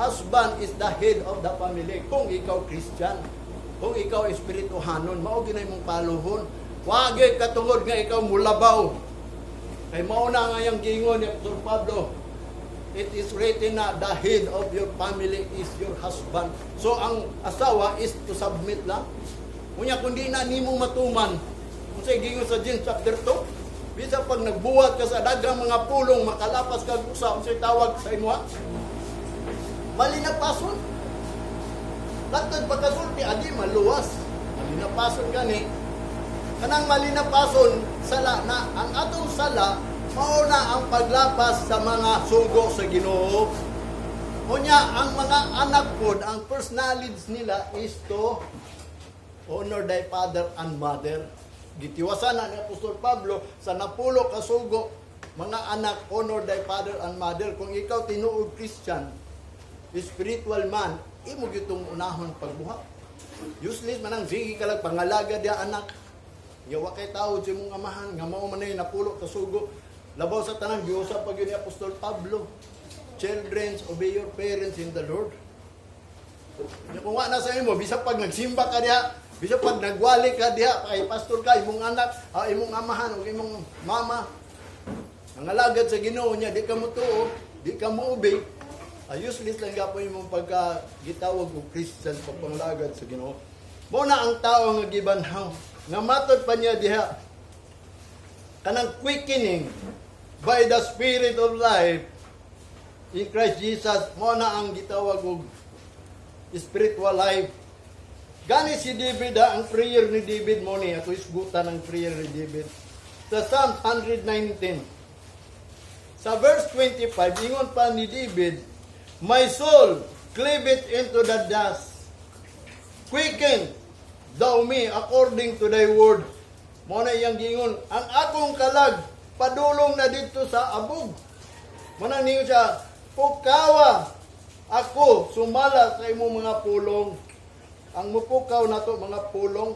husband is the head of the family. Kung ikaw Christian, kung ikaw espirituhanon, mao ginay mong paluhon. Wagi katungod nga ikaw mulabaw. Kay mao na nga yung giingon ni Apostol Pablo, it is written na the head of your family is your husband. So ang asawa is to submit lang. Unya kung di na nimo matuman, kung sa gingon sa James chapter 2, bisa pag nagbuhat ka sa daghang mga pulong, makalapas kag usa, unsay tawag sa imuha? Malinapason. Latod pagkasulti, adi maluwas. Malinapason gani. Kanang malinapason, sala na. Ang atong sala, mao na ang paglapas sa mga sugo sa Ginoo. Unya, ang mga anak pod, ang first knowledge nila is to honor thy father and mother. Gitiwasan na ni Apostol Pablo sa napulo ka sugo, mga anak, honor thy father and mother. Kung ikaw tinuod Christian, spiritual man, imo gitong unahon pagbuhat. Useless man ang sige ka lang pangalaga diya anak. Yawa kay tao sa imong amahan nga mao man ay napulo ka sugo. Labaw sa tanan giusap pa gyud ni Apostol Pablo. "Children, obey your parents in the Lord." Nya kung wa na sa imo, bisa pag nagsimba ka diha, Bisa pag nagwali ka diha, kay pastor ka, imong anak, imong amahan o imong mama, ang alagad sa Ginoo niya, di ka mo tuo, di ka mo obey, useless lang gapon imong pagka gitawag og Christian, pagpanglagad sa Ginoo. Mo na ang tao nga gibanhaw. Nga matod pa niya diha, kanang quickening by the Spirit of life in Christ Jesus, mo na ang gitawag og spiritual life. Gani si David ha, ang prayer ni David mo ni, ako isgutan ang prayer ni David. Sa Psalm 119, sa verse 25, ingon pa ni David, "My soul cleaveth into the dust. Quicken thou me according to thy word." Mo na iyang giingon, ang akong kalag padulong na dito sa abog. Mo na ningon siya, pukawa ako sumala sa imong mga pulong. Ang mupukaw nato mga pulong,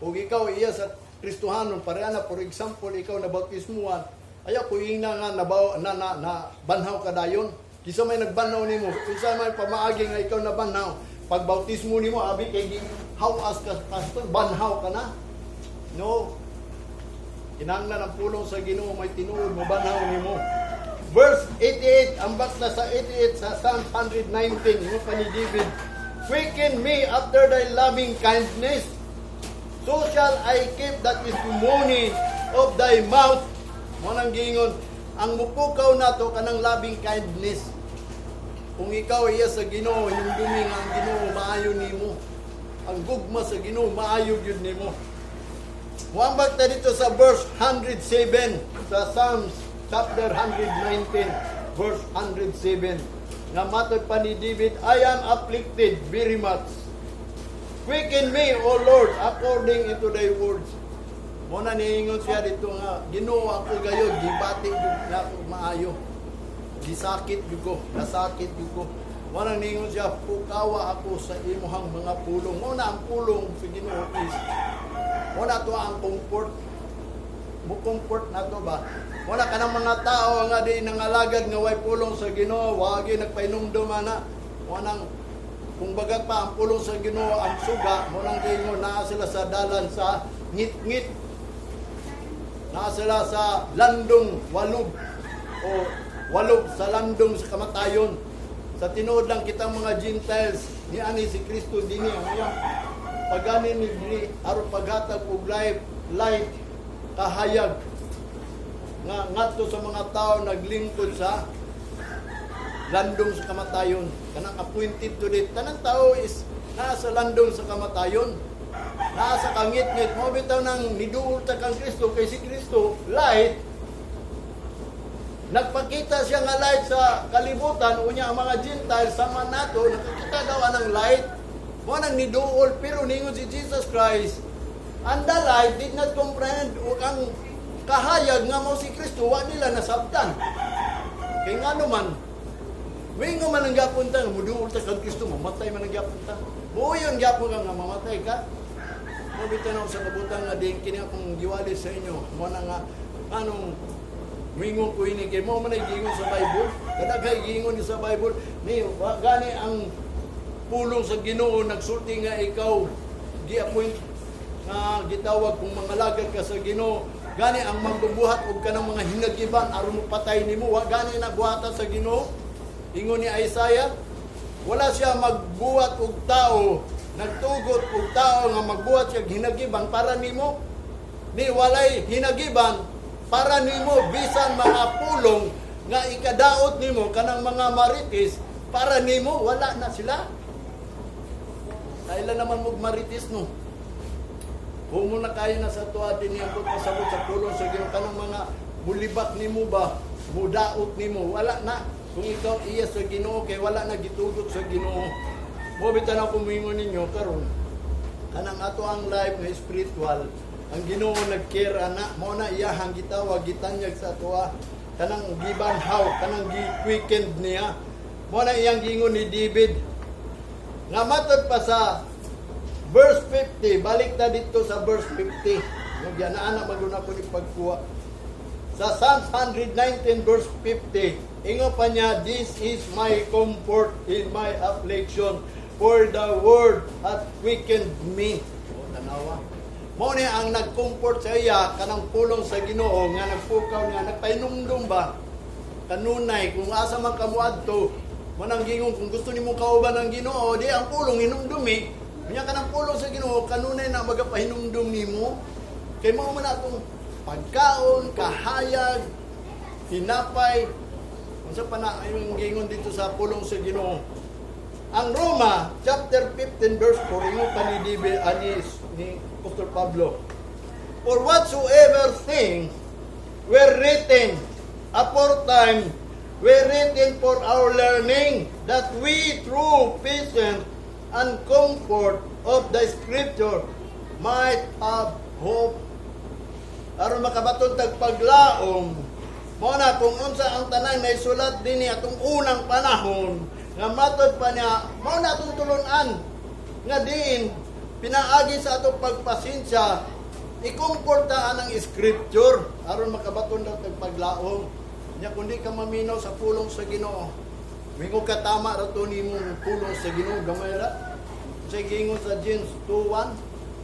ug ikaw iya sa Kristohanon, pareha na, for example, ikaw na bautismuhan, ayaw ko ingna nga nabaw, na, na, na banhaw ka dayon. Kisa may nagbanhaw nimo, kinsa may pamaagi nga ikaw nabanhaw. Pag bautismo nimo, abi kay hawas ka, pastor, banhaw ka na. No. Kinahanglan ang pulong sa Ginoo may tinuod mo banhaw nimo. Verse 88, ang bakla sa 88 sa Psalm 119, ingon pa ni David, "Quicken me after thy loving kindness. So shall I keep the testimony of thy mouth." Mo nang giingon, ang mupukaw nato kanang loving kindness. Kung ikaw iya sa Ginoo, hinumdumi nga ang Ginoo maayo nimo. Ang gugma sa Ginoo maayo gyud nimo. Muambag ta dito sa verse 107 sa Psalms chapter 119 verse 107 nga matod pa ni David, "I am afflicted very much. Quicken me, O Lord, according into thy words." Mo na niingon siya dito nga, Ginoo, ako gayod gibati gyud na ako maayo. Gisakit gyud ko, nasakit gyud ko. Mo na niingon siya, pukawa ako sa imuhang mga pulong. Mo na ang pulong sa Ginoo is mo na to ang comfort. Mo comfort na to ba? Wala ka ng mga tao nga di nangalagad nga way pulong sa Ginoo, wagi nagpainumdum ana. Mo nang kung baga pa ang pulong sa Ginoo ang suga, mo nang giingon naa sila sa dalan sa ngit-ngit. Naa sila sa landong walog o walog sa landong sa kamatayon. Sa tinuod lang kitang mga Gentiles ni ani si Kristo dinhi ang iyang pagani ni diri aron paghatag og life, light, kahayag nga ngadto sa mga tao naglingkod sa landong sa kamatayon, kanang appointed to death. Tanang tao is naa sa landong sa kamatayon, naa sa kangit-ngit. Mo bitaw nang niduol ta kang Kristo kay si Kristo light. Nagpakita siya nga light sa kalibutan. Unya ang mga Gentiles sama nato nakakita daw anang light. Mo nang niduol, pero ningon si Jesus Christ, and the light did not comprehend, ug ang kahayag nga mao si Kristo wa nila nasabtan. Kay ngano man, wingo man ang gapon ta nga muduol ta kang Kristo, mamatay man ang gapon ta. Muuyon gyapon ka nga mamatay ka. Mo bitaw na sa kabutang nga din kini akong giwali sa inyo. Mo na nga anong mingon ko ini kay mo man ay giingon sa Bible. Kadaghay giingon sa Bible ni wa gani ang pulong sa Ginoo nagsulti nga ikaw gi-appoint nga gitawag kung mangalagad ka sa Ginoo, gani ang mangbubuhat og kanang mga hinagiban aron mo patay nimo, wa gani na buhatan sa Ginoo. Ingon ni Isaiah, wala siya magbuhat og tao, nagtugot og tao nga magbuhat siya hinagiban para nimo. Ni walay hinagiban para nimo bisan mga pulong nga ikadaot nimo kanang mga marites para nimo, wala na sila. Kailan naman mo marites, no? Kung mo na kaya na sa tuwa din niya pasabot sa pulong sa Ginoo, kanang mga mulibak nimo ba, mudaot nimo, wala na. Kung ikaw iya sa Ginoo kay wala na gitugot sa Ginoo. Mo bitan ako muingon ninyo karon, kanang ato ang life nga spiritual, ang Ginoo nag-care ana. Mo na iyahang gitawag, gitanyag sa atoa, kanang gibanhaw, kanang gi-quicken niya. Mo na iyang giingon ni David nga matod pa sa verse 50. Balik ta dito sa verse 50. Nagyanaan na maguna ko ni pagkuha. Sa Psalms 119 verse 50, ingon pa niya, "This is my comfort in my affliction, for the word hath quickened me." Tanawa. Mao ni ang nag-comfort sa iya, kanang pulong sa Ginoo nga nagpukaw niya, nagpahinumdum ba kanunay kung asa man ka moadto. Manang gingon, kung gusto nimo kauban ang Ginoo, di ang pulong hinumdumi nya. Kanang pulong sa Ginoo kanunay na magapahinumdum nimo kay mao man atong pagkaon, kahayag, hinapay. Unsa pa na yung gingon dito sa pulong sa Ginoo? Ang Roma chapter 15 verse 4, ingon pa ni Dibe ani ni Apostol Pablo, "For whatsoever things were written aforetime were written for our learning, that we through patience and comfort of the scripture might have hope." Aron makabaton tag paglaom. Mao na kung unsa ang tanan naisulat dinhi atong unang panahon nga matod pa niya, mao na atong tulun-an nga diin pinaagi sa atong pagpasensya, ikomportaan ang scripture aron makabaton daw tag paglaom nya. Kung di ka maminaw sa pulong sa Ginoo, mingon ka tama ra to nimong pulong sa Ginoo, gamay ra. Sa gingon sa James 2:1,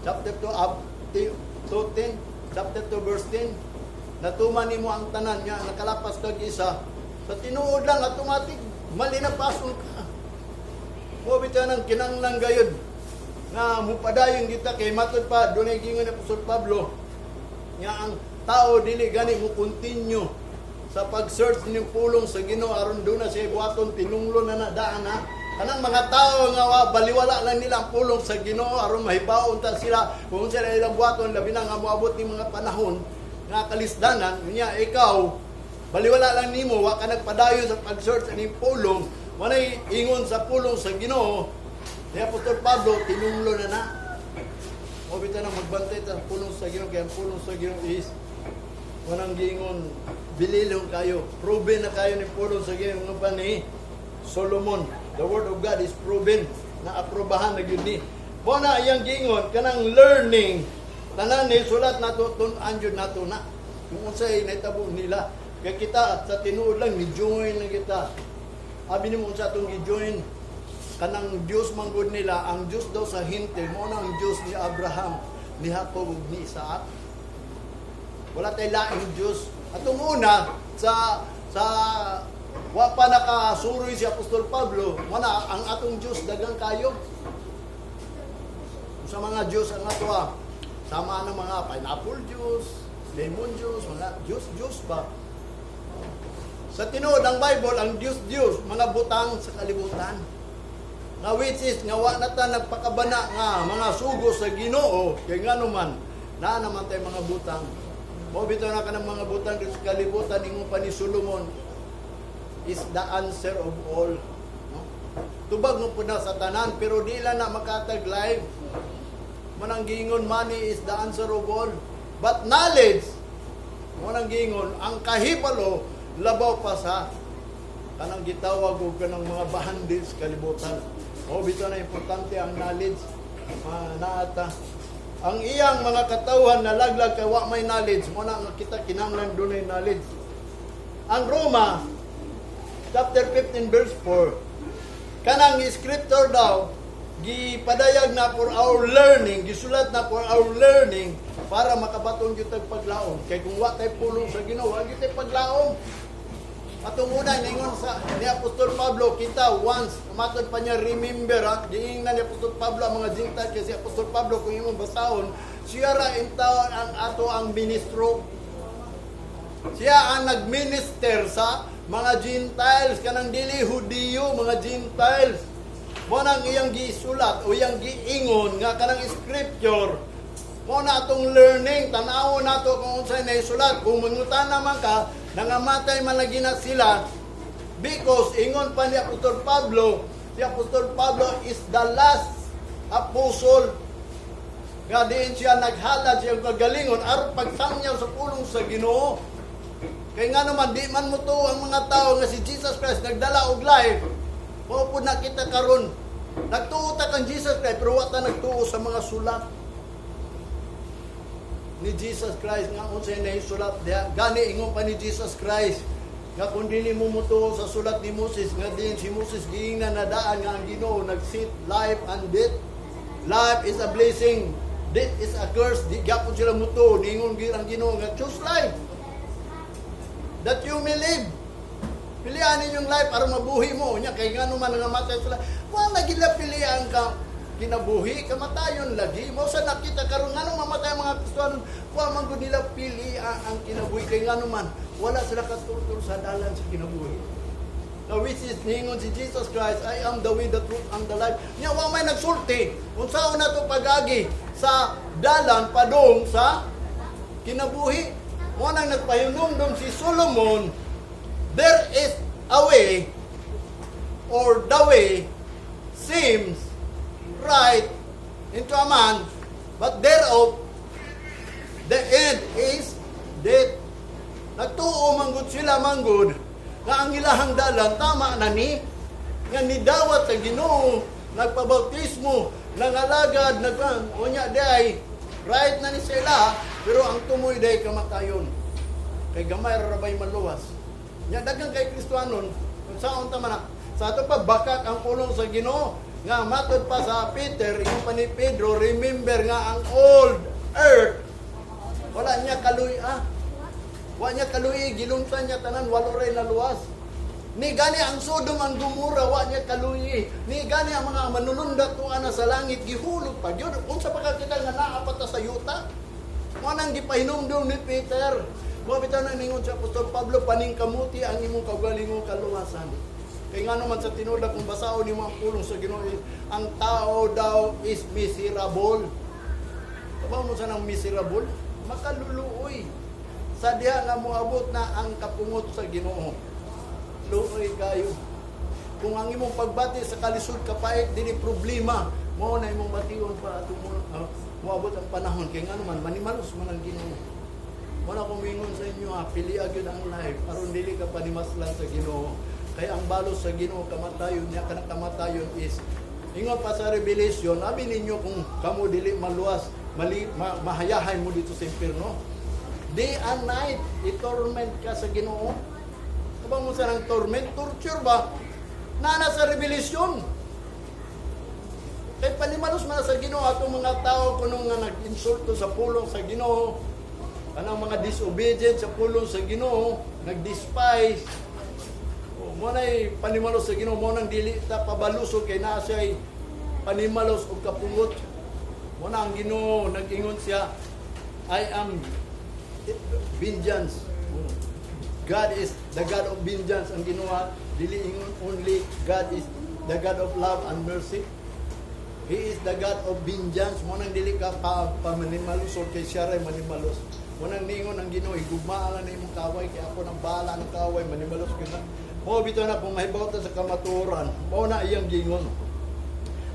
chapter 2 up 2:10, chapter 2 verse 10, natuman nimo ang tanan nga nakalapas kag isa sa tinuod lang, automatic mali na pason ka mo. Bitaw nang kinanglan gayud nga mupadayon kita kay matod pa dunay gingon ni Apostol Pablo nga ang tao dili gani mo continue sa pag-search ning pulong sa Ginoo aron duna siya buhaton, tinunglo na na daan na. Kanang mga tao nga wa, baliwala lang nila ang pulong sa Ginoo aron mahibaon ta sila kung sila ilang buhaton, labi na nga moabot ning mga panahon nga kalisdanan niya. Ikaw, baliwala lang nimo, wa ka nagpadayon sa pag-search aning pulong. Walay ingon sa pulong sa Ginoo ni Apostol Pablo, tinunglo na na. O bitaw na magbantay ta sa pulong sa Ginoo kay ang pulong sa Ginoo is walang gingon, bililong kayo. Proven na kayo ni pulong sa Ginoo nga pa ni Solomon. The word of God is proven na aprobahan na gyud ni. Mo na iyang gingon kanang learning, tanan ni sulat nato, tun-an jud nato na. Kung unsay nahitabo nila kay kita sa tinuod lang ni join lang kita. Abi nimo unsa atong gi-join? Kanang Dios man gud nila, ang Dios daw sa Hintil mo na ang Dios ni Abraham, ni Jacob ug ni Isaac. Wala tay laing Dios. Atong una sa wa pa nakasuroy si Apostol Pablo, wala ang atong Dios dagang kayo. Sa mga Diyos ang ato ah, sama ng mga pineapple juice, lemon juice, mga juice juice ba? Sa tinuod ang Bible, ang Diyos Diyos, mga butang sa kalibutan. Nga which is, nga wa na ta nagpakabana nga mga sugo sa Ginoo, kay nga naman, naa naman tayo mga butang. Mao bitaw na kanang mga butang dito sa kalibutan, ingon pa ni Solomon, is the answer of all. No? Tubag mo po na sa tanan, pero di lang na makatag life. Manang gingon, money is the answer of all. But knowledge, manang gingon, ang kahibalo, labaw pa sa kanang gitawag og kanang mga bahandi sa kalibutan. O bitaw na importante ang knowledge. Naata. Ang iyang mga katawhan nalaglag kay wa may knowledge. Mo na nga kita kinahanglan dunay knowledge. Ang Roma chapter 15 verse 4, kanang scripture daw gipadayag na for our learning, gisulat na for our learning para makabaton gyud tag paglaom. Kay kung wa tay pulong sa Ginoo, wa gyud tay paglaom. Atong una ningon sa ni Apostol Pablo, kita once matod pa niya, remember ha, giingnan ni Apostol Pablo ang mga Gentile kasi Apostol Pablo, kung imong basahon, siya ra intawon ang ato ang ministro. Siya ang nagminister sa mga Gentiles, kanang dili Hudiyo, mga Gentiles. Mo nang iyang gisulat o iyang giingon nga kanang scripture mo na atong learning, tan-awon nato kung unsay naisulat. Kung mangutana man ka, nangamatay man lagi na sila because ingon pa ni Apostol Pablo, si Apostol Pablo is the last apostle nga diin siya naghalad siyang kagalingon aron pagsangyaw sa pulong sa Ginoo. Kay nga naman di man mo to ang mga tao nga si Jesus Christ nagdala og life. Mao pud na kita karon. Nagtuo ta kang Jesus Christ pero wa ta nagtuo sa mga sulat ni Jesus Christ nga unsay nahisulat diha. Gani ingon pa ni Jesus Christ nga kung dili mo motuo sa sulat ni Moses, nga din si Moses giingnan na daan nga ang Ginoo nag-set life and death. Life is a blessing. Death is a curse. Di gyapon sila mutuo. Ningon gyud ang Ginoo nga choose life that you may live. Pilihan ninyong life para mabuhi mo. Nya kay ngano man nga matay sila. Wala gila pilihan ka kinabuhi, kamatayon lagi. Mo sa nakita karon, ngano mamatay ang mga Kristiyano, wa man gud nila pilihan ang kinabuhi, kay ngano man wala sila katultol sa dalan sa kinabuhi. Now, which is ningon si Jesus Christ, "I am the way, the truth, and the life." Nya wa may nagsulti unsaon na to pag-agi sa dalan padung sa kinabuhi. Mo nang nagpahinumdum si Solomon, there is a way, or the way seems right into a man, but thereof the end is death. Nagtuo manggod sila manggod nga ang ilahang dalan tama na ni nga nidawat sa Ginoo, nagpabautismo, nangalagad, nagkan unya day right na ni sila, pero ang tumoy day kamatayon kay gamay ra rabay maluwas. Nya daghan kay Kristohanon kung saon ta man na sa ato pa bakak ang pulong sa Ginoo nga matod pa sa Peter, ingon pa ni Pedro, remember nga ang old earth wala niya kaluy ah. Wa niya kaluy, giluntan niya tanan, walo ray naluwas. Ni gani ang Sodom ang Gomora, wa niya kaluyi. Ni gani ang mga manulundat tuwa na sa langit, gihulog pa gyud. Unsa pa ka kita nga naa pa ta sa yuta? Mo nang gipahinumdum ni Peter. Mo bitaw nang ningon sa Apostol Pablo, paningkamuti ang imong kaugalingong kaluwasan. Kay ngano man sa tinuod, kung basaon nimo ang pulong sa Ginoo, ang tao daw is miserable. Kabaw mo sa nang miserable? Makaluluoy. Sa diha nga moabot na ang kapungot sa Ginoo. Luoy kayo. Kung ang imong pagbati sa kalisod, kapait, dili problema, mao na imong bation pa ato mo moabot ang panahon, kay ngano man manimalos man ang Ginoo. Mo na kong mingon sa inyo ha, pili gyud ang life aron dili ka panimaslan sa Ginoo. Kay ang balos sa Ginoo kamatayon niya, kanang kamatayon is ingon pa sa Revelation, abi ninyo kung kamo dili maluwas, mali, mahayahay mo dito sa impierno. Day and night, i-torment ka sa Ginoo. Kabang mo sa nang torment, torture ba? Nana sa Revelation. Kay panimalos man sa Ginoo atong mga tao kuno nga nag-insulto sa pulong sa Ginoo, kanang mga disobedient sa pulong sa Ginoo, nag-despise. O, mo na'y panimalos sa Ginoo, mo nang dili ta pabalusog kay naa siya'y panimalos og kapungot. Mo na ang Ginoo nag-ingon siya, "I am vengeance." God is the God of vengeance ang Ginoo. Dili ingon only God is the God of love and mercy. He is the God of vengeance. Mo nang dili ka pa pamanimalos kay siya ray manimalos. Mo nang ningon ang Ginoo, higugmaa lang na imong kaway kay ako nang bahala ng kaway, manimalos ka na. Mo bitaw na kung mahibaw ta sa kamatuoran, mao na iyang gingon.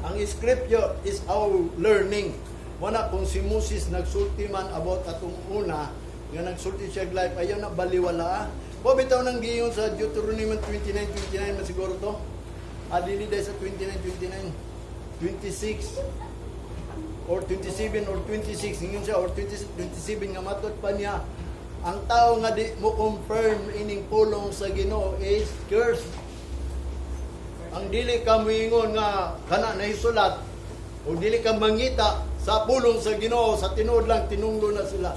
Ang scripture is our learning. Mo na kung si Moses nagsulti man about atong una, nga nagsulti siya og life, ayaw na baliwala. Mo bitaw nang giingon sa Deuteronomy 29:29 man siguro to. Ah, dili dahil sa 29:29. 26 or 27 or 26 ingon siya, or 26, 27 nga matod pa niya ang tao nga di mo confirm ining pulong sa Ginoo is cursed. Ang dili ka moingon nga kana nahisulat o dili ka mangita sa pulong sa Ginoo, sa tinuod lang tinunglo na sila.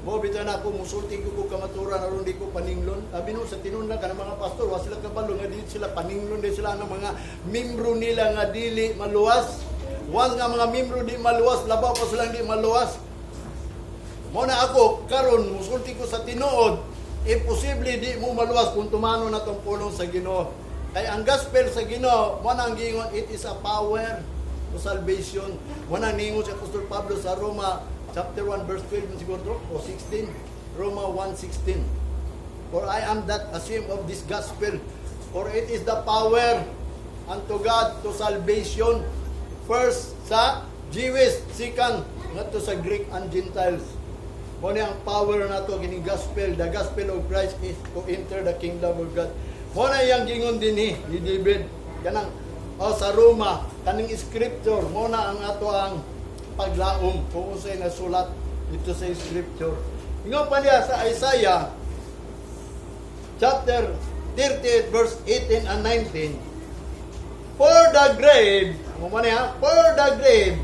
Mo bitaw na ako musulti ko kamaturan aron di ko paninglon. Abi no sa tinuod lang kanang mga pastor wa sila kabalo nga dili sila paninglon, di sila ng mga membro nila nga dili maluwas. Once nga mga membro di maluwas, labaw pa silang di maluwas. Mo na ako karon musulti ko sa tinuod, imposible di mo maluwas kung tumano na tong pulong sa Ginoo. Kay ang gospel sa Ginoo, mo na ang giingon, it is a power to salvation. Mo na ningon si Apostol Pablo sa Roma chapter 1 verse 12 siguro o 16, Roma 1:16. "For I am not ashamed of this gospel, for it is the power unto God to salvation, first sa Jewish, second ngadto sa Greek and Gentiles." Mo ni ang power nato kining gospel, the gospel of Christ is to enter the kingdom of God. Mo na iyang gingon dinhi ni David kanang oh, sa Roma, kaning scripture mo na ang ato ang paglaom kung unsay nasulat dito sa scripture. Ingon pa niya sa Isaiah chapter 38 verse 18 and 19. For the grave, mo man niya, for the grave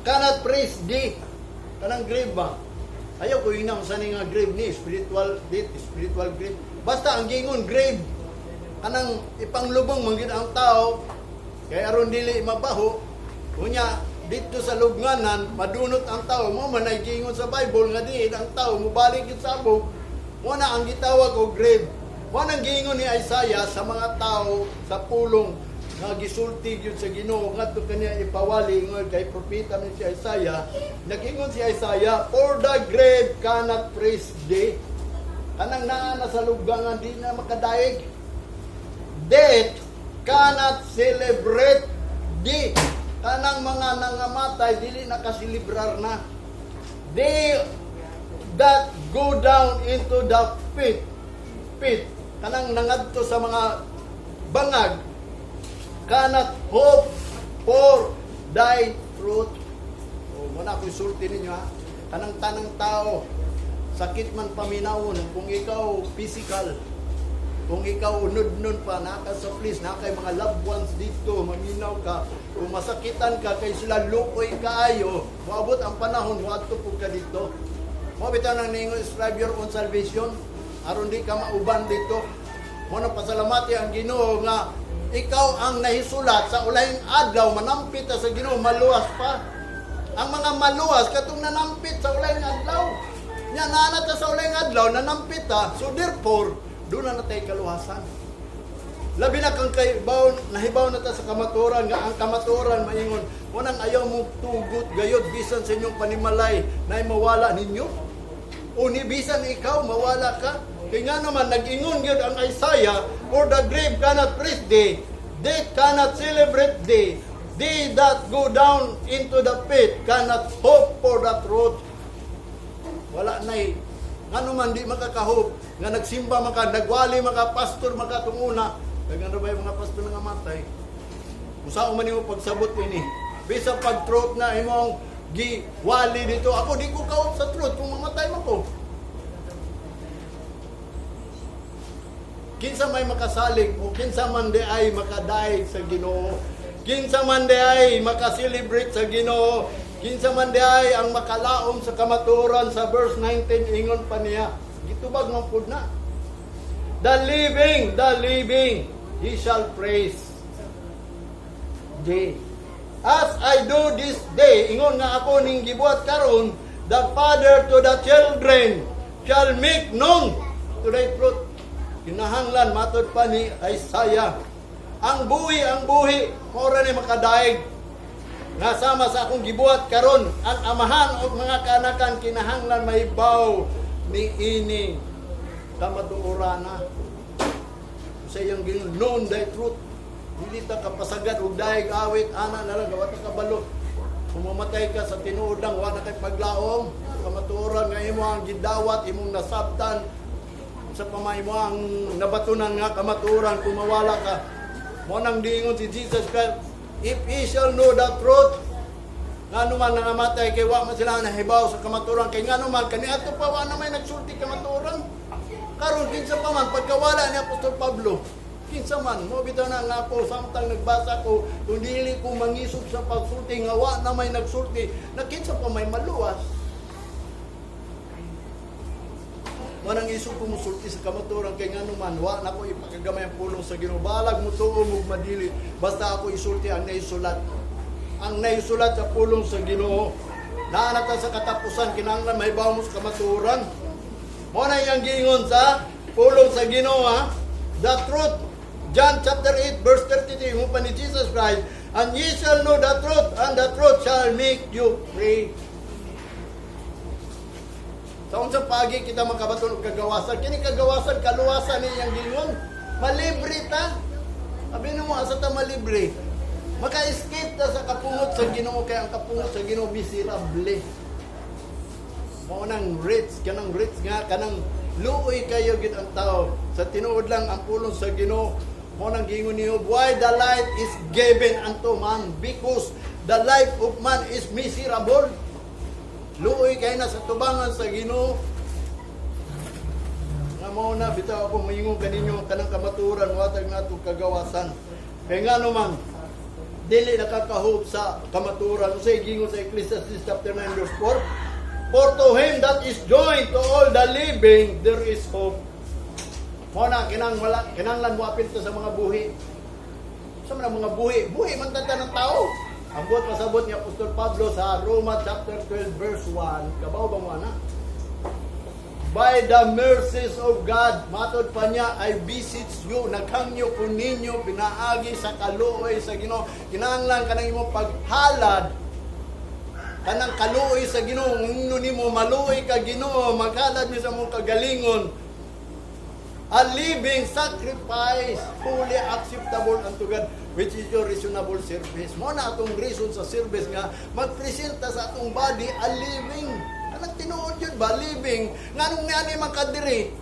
cannot praise thee. Kanang grave ba? Ayaw ko ingna sa ni nga grave ni spiritual death, spiritual grave. Basta ang gingon grave. Kanang ipanglubong man gyud ang tao kay aron dili mabaho. Unya dito sa lubnganan madunot ang tao mo man ay gingon sa Bible nga diin ang tao mobalik gyud sa abog. Mo na ang gitawag og grave. Mo nang giingon ni Isaiah sa mga tao sa pulong nga gisulti gyud sa Ginoo ngadto kaniya ipawali ingon kay propeta ni si Isaiah. Nag-ingon si Isaiah, "For the grave cannot praise thee." Kanang naa na sa lubnganan, di na makadaig. Death cannot celebrate thee. Kanang mga nangamatay, dili na kaselebrar na. They that go down into the pit, kanang nangadto sa mga bangag, cannot hope for thy truth. O, muna ako isulti ninyo ha. Kanang tanang tao, sakit man paminawon, kung ikaw physical, kung ikaw unod nun pa, naka sa place, naka mga loved ones dito, maminaw ka, kung masakitan ka, kay sila luoy kaayo, moabot ang panahon, moadto pud ka dito. Mo bitaw nang ningon, "Strive your own salvation, aron di ka mauban dito." Mo na pasalamati ang Ginoo nga ikaw ang nahisulat sa ulahing adlaw, manampit ta sa Ginoo, maluwas pa. Ang mga maluwas katong nanampit sa ulahing adlaw. Nya naa ta sa ulahing adlaw, nanampit ta. So therefore, doon na natay kaluwasan. Labi na kang kay baw, nahibaw na ta sa kamatuoran nga ang kamatuoran maingon, unang ayaw mo tugot gayod bisan sa inyong panimalay na mawala ninyo. O ni bisan ikaw mawala ka. Kay nga naman nag-ingon gyud ang Isaiah, "For the grave cannot praise thee, death cannot celebrate thee. They that go down into the pit cannot hope for the truth." Wala na. Ngano man di makakahope nga nagsimba maka, nagwali maka, pastor maka tunguna. Daghan ra ba yung mga pastor nga matay? Usa man nimo pagsabot ini. Bisa pag truth na imong giwali dito, ako di ko ka-hope sa truth kung mamatay man ko. Kinsa may makasalig o kinsa man di ay makadaig sa Ginoo. Kinsa man di ay makaselebrate sa Ginoo. Kinsa man di ay ang makalaom sa kamatuoran. Sa verse 19, ingon pa niya. Gitubag man pud na. The living, he shall praise thee. As I do this day, ingon nga ako ning gibuhat karon, the father to the children shall make known to thy truth. Kinahanglan matod pa ni Isaiah. Ang buhi, mao ra ni makadaig. Nga sama sa akong gibuhat karon, ang amahan o mga kaanakan kinahanglan mahibaw ni ini kamatuorana. Sa iyang ginon, known thy truth. Dili ta kapasagad og daig awit ana na lang wa ta kabalo. Kung mamatay ka sa tinuod lang, wa na kay paglaom. Kamatuoran nga imo ang gidawat, imong nasabtan sa pamay mo ang nabatunan nga kamatuoran, kung mawala ka. Mo nang diingon si Jesus Christ, "If ye shall know the truth." Ngano man nangamatay kay wa man sila nahibaw sa kamatuoran, kay ngano man kaniadto pa wa na may nagsulti kamatuoran. Karon kinsa pa man pagkawala ni Apostol Pablo, kinsa man mo bitaw na nga ako samtang nagbasa ko, kung dili ko mangisog sa pagsulti nga wa na may nagsulti na, kinsa pa may maluwas? Manang isog ko musulti sa kamatuoran kay ngano man wa na ko ipakagamay ang pulong sa Ginoo. Balag mo tuo mo madili, basta ako isulti ang naisulat. Ang naisulat sa pulong sa Ginoo. Naa na ta sa katapusan, kinahanglan mahibaw mo sa kamatuoran. Mo na iyang giingon sa pulong sa Ginoo ha. The truth. John chapter 8 verse 33 mo pa ni Jesus Christ, "And ye shall know the truth, and the truth shall make you free." Sa unsang pagi kita makabaton og kagawasan? Kini kagawasan, kaluwasan ni iyang gingon. Malibre ta. Abi mo, asa ta malibre? Maka-escape ta sa kapungot sa Ginoo kay ang kapungot sa Ginoo miserable. Mao nang rich, kanang rich nga kanang luoy kayo gid ang tao. Sa tinuod lang ang pulong sa Ginoo. Mao nang giingon niyo, why the light is given unto man, because the life of man is miserable. Luoy kay na sa tubangan sa Ginoo. Nga mao na bitaw ako moingon kaninyo kanang kamatuoran watag nato kagawasan. Kay ngano man Dili nakakahub sa kamatuoran. Unsay gingon sa Ecclesiastes chapter 9 verse 4? "For to him that is joined to all the living, there is hope." Mao na kinang wala kinanglan mo apil ta sa mga buhi. Sa mga buhi, buhi man tanta ng tao. Ang buot pasabot ni Apostol Pablo sa Roma chapter 12 verse 1, kabaw ba mo ana? "By the mercies of God," matod pa niya, "I beseech you," naghangyo ko ninyo, pinaagi sa kaluoy sa Ginoo. Kinahanglan kanang imong paghalad, kanang kaluoy sa Ginoo, ngino nimo maluoy ka Ginoo, maghalad mi sa imong kagalingon. "A living sacrifice, fully acceptable unto God, which is your reasonable service." Mao na atong reason sa service nga magpresenta sa atong body a living. Kanang tinuod yun ba, living? Nganong niani man ka diri?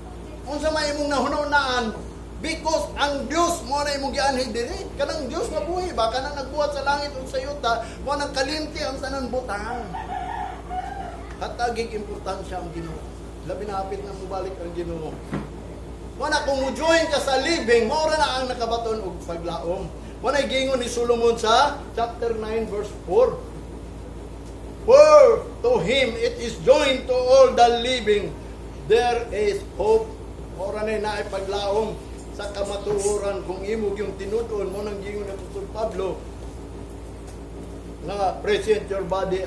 Unsa may imong nahunahunaan? Because ang Dios mo na imong gianhi diri. Kanang Dios nga buhi ba, kanang nagbuhat sa langit ug sa yuta, mo nang kalimti ang tanan butang. Hatagig importansya ang Ginoo. Labi na hapit na mobalik ang Ginoo. Mo na kung mo-join ka sa living, mao ra na ang nakabaton og paglaom. Mo na gingon ni Solomon sa chapter 9 verse 4. "For to him it is joined to all the living, there is hope." Mao ra na naay paglaom sa kamatuoran kung imo yung tinud-on. Mo nang gingon ni Apostol Pablo nga present your body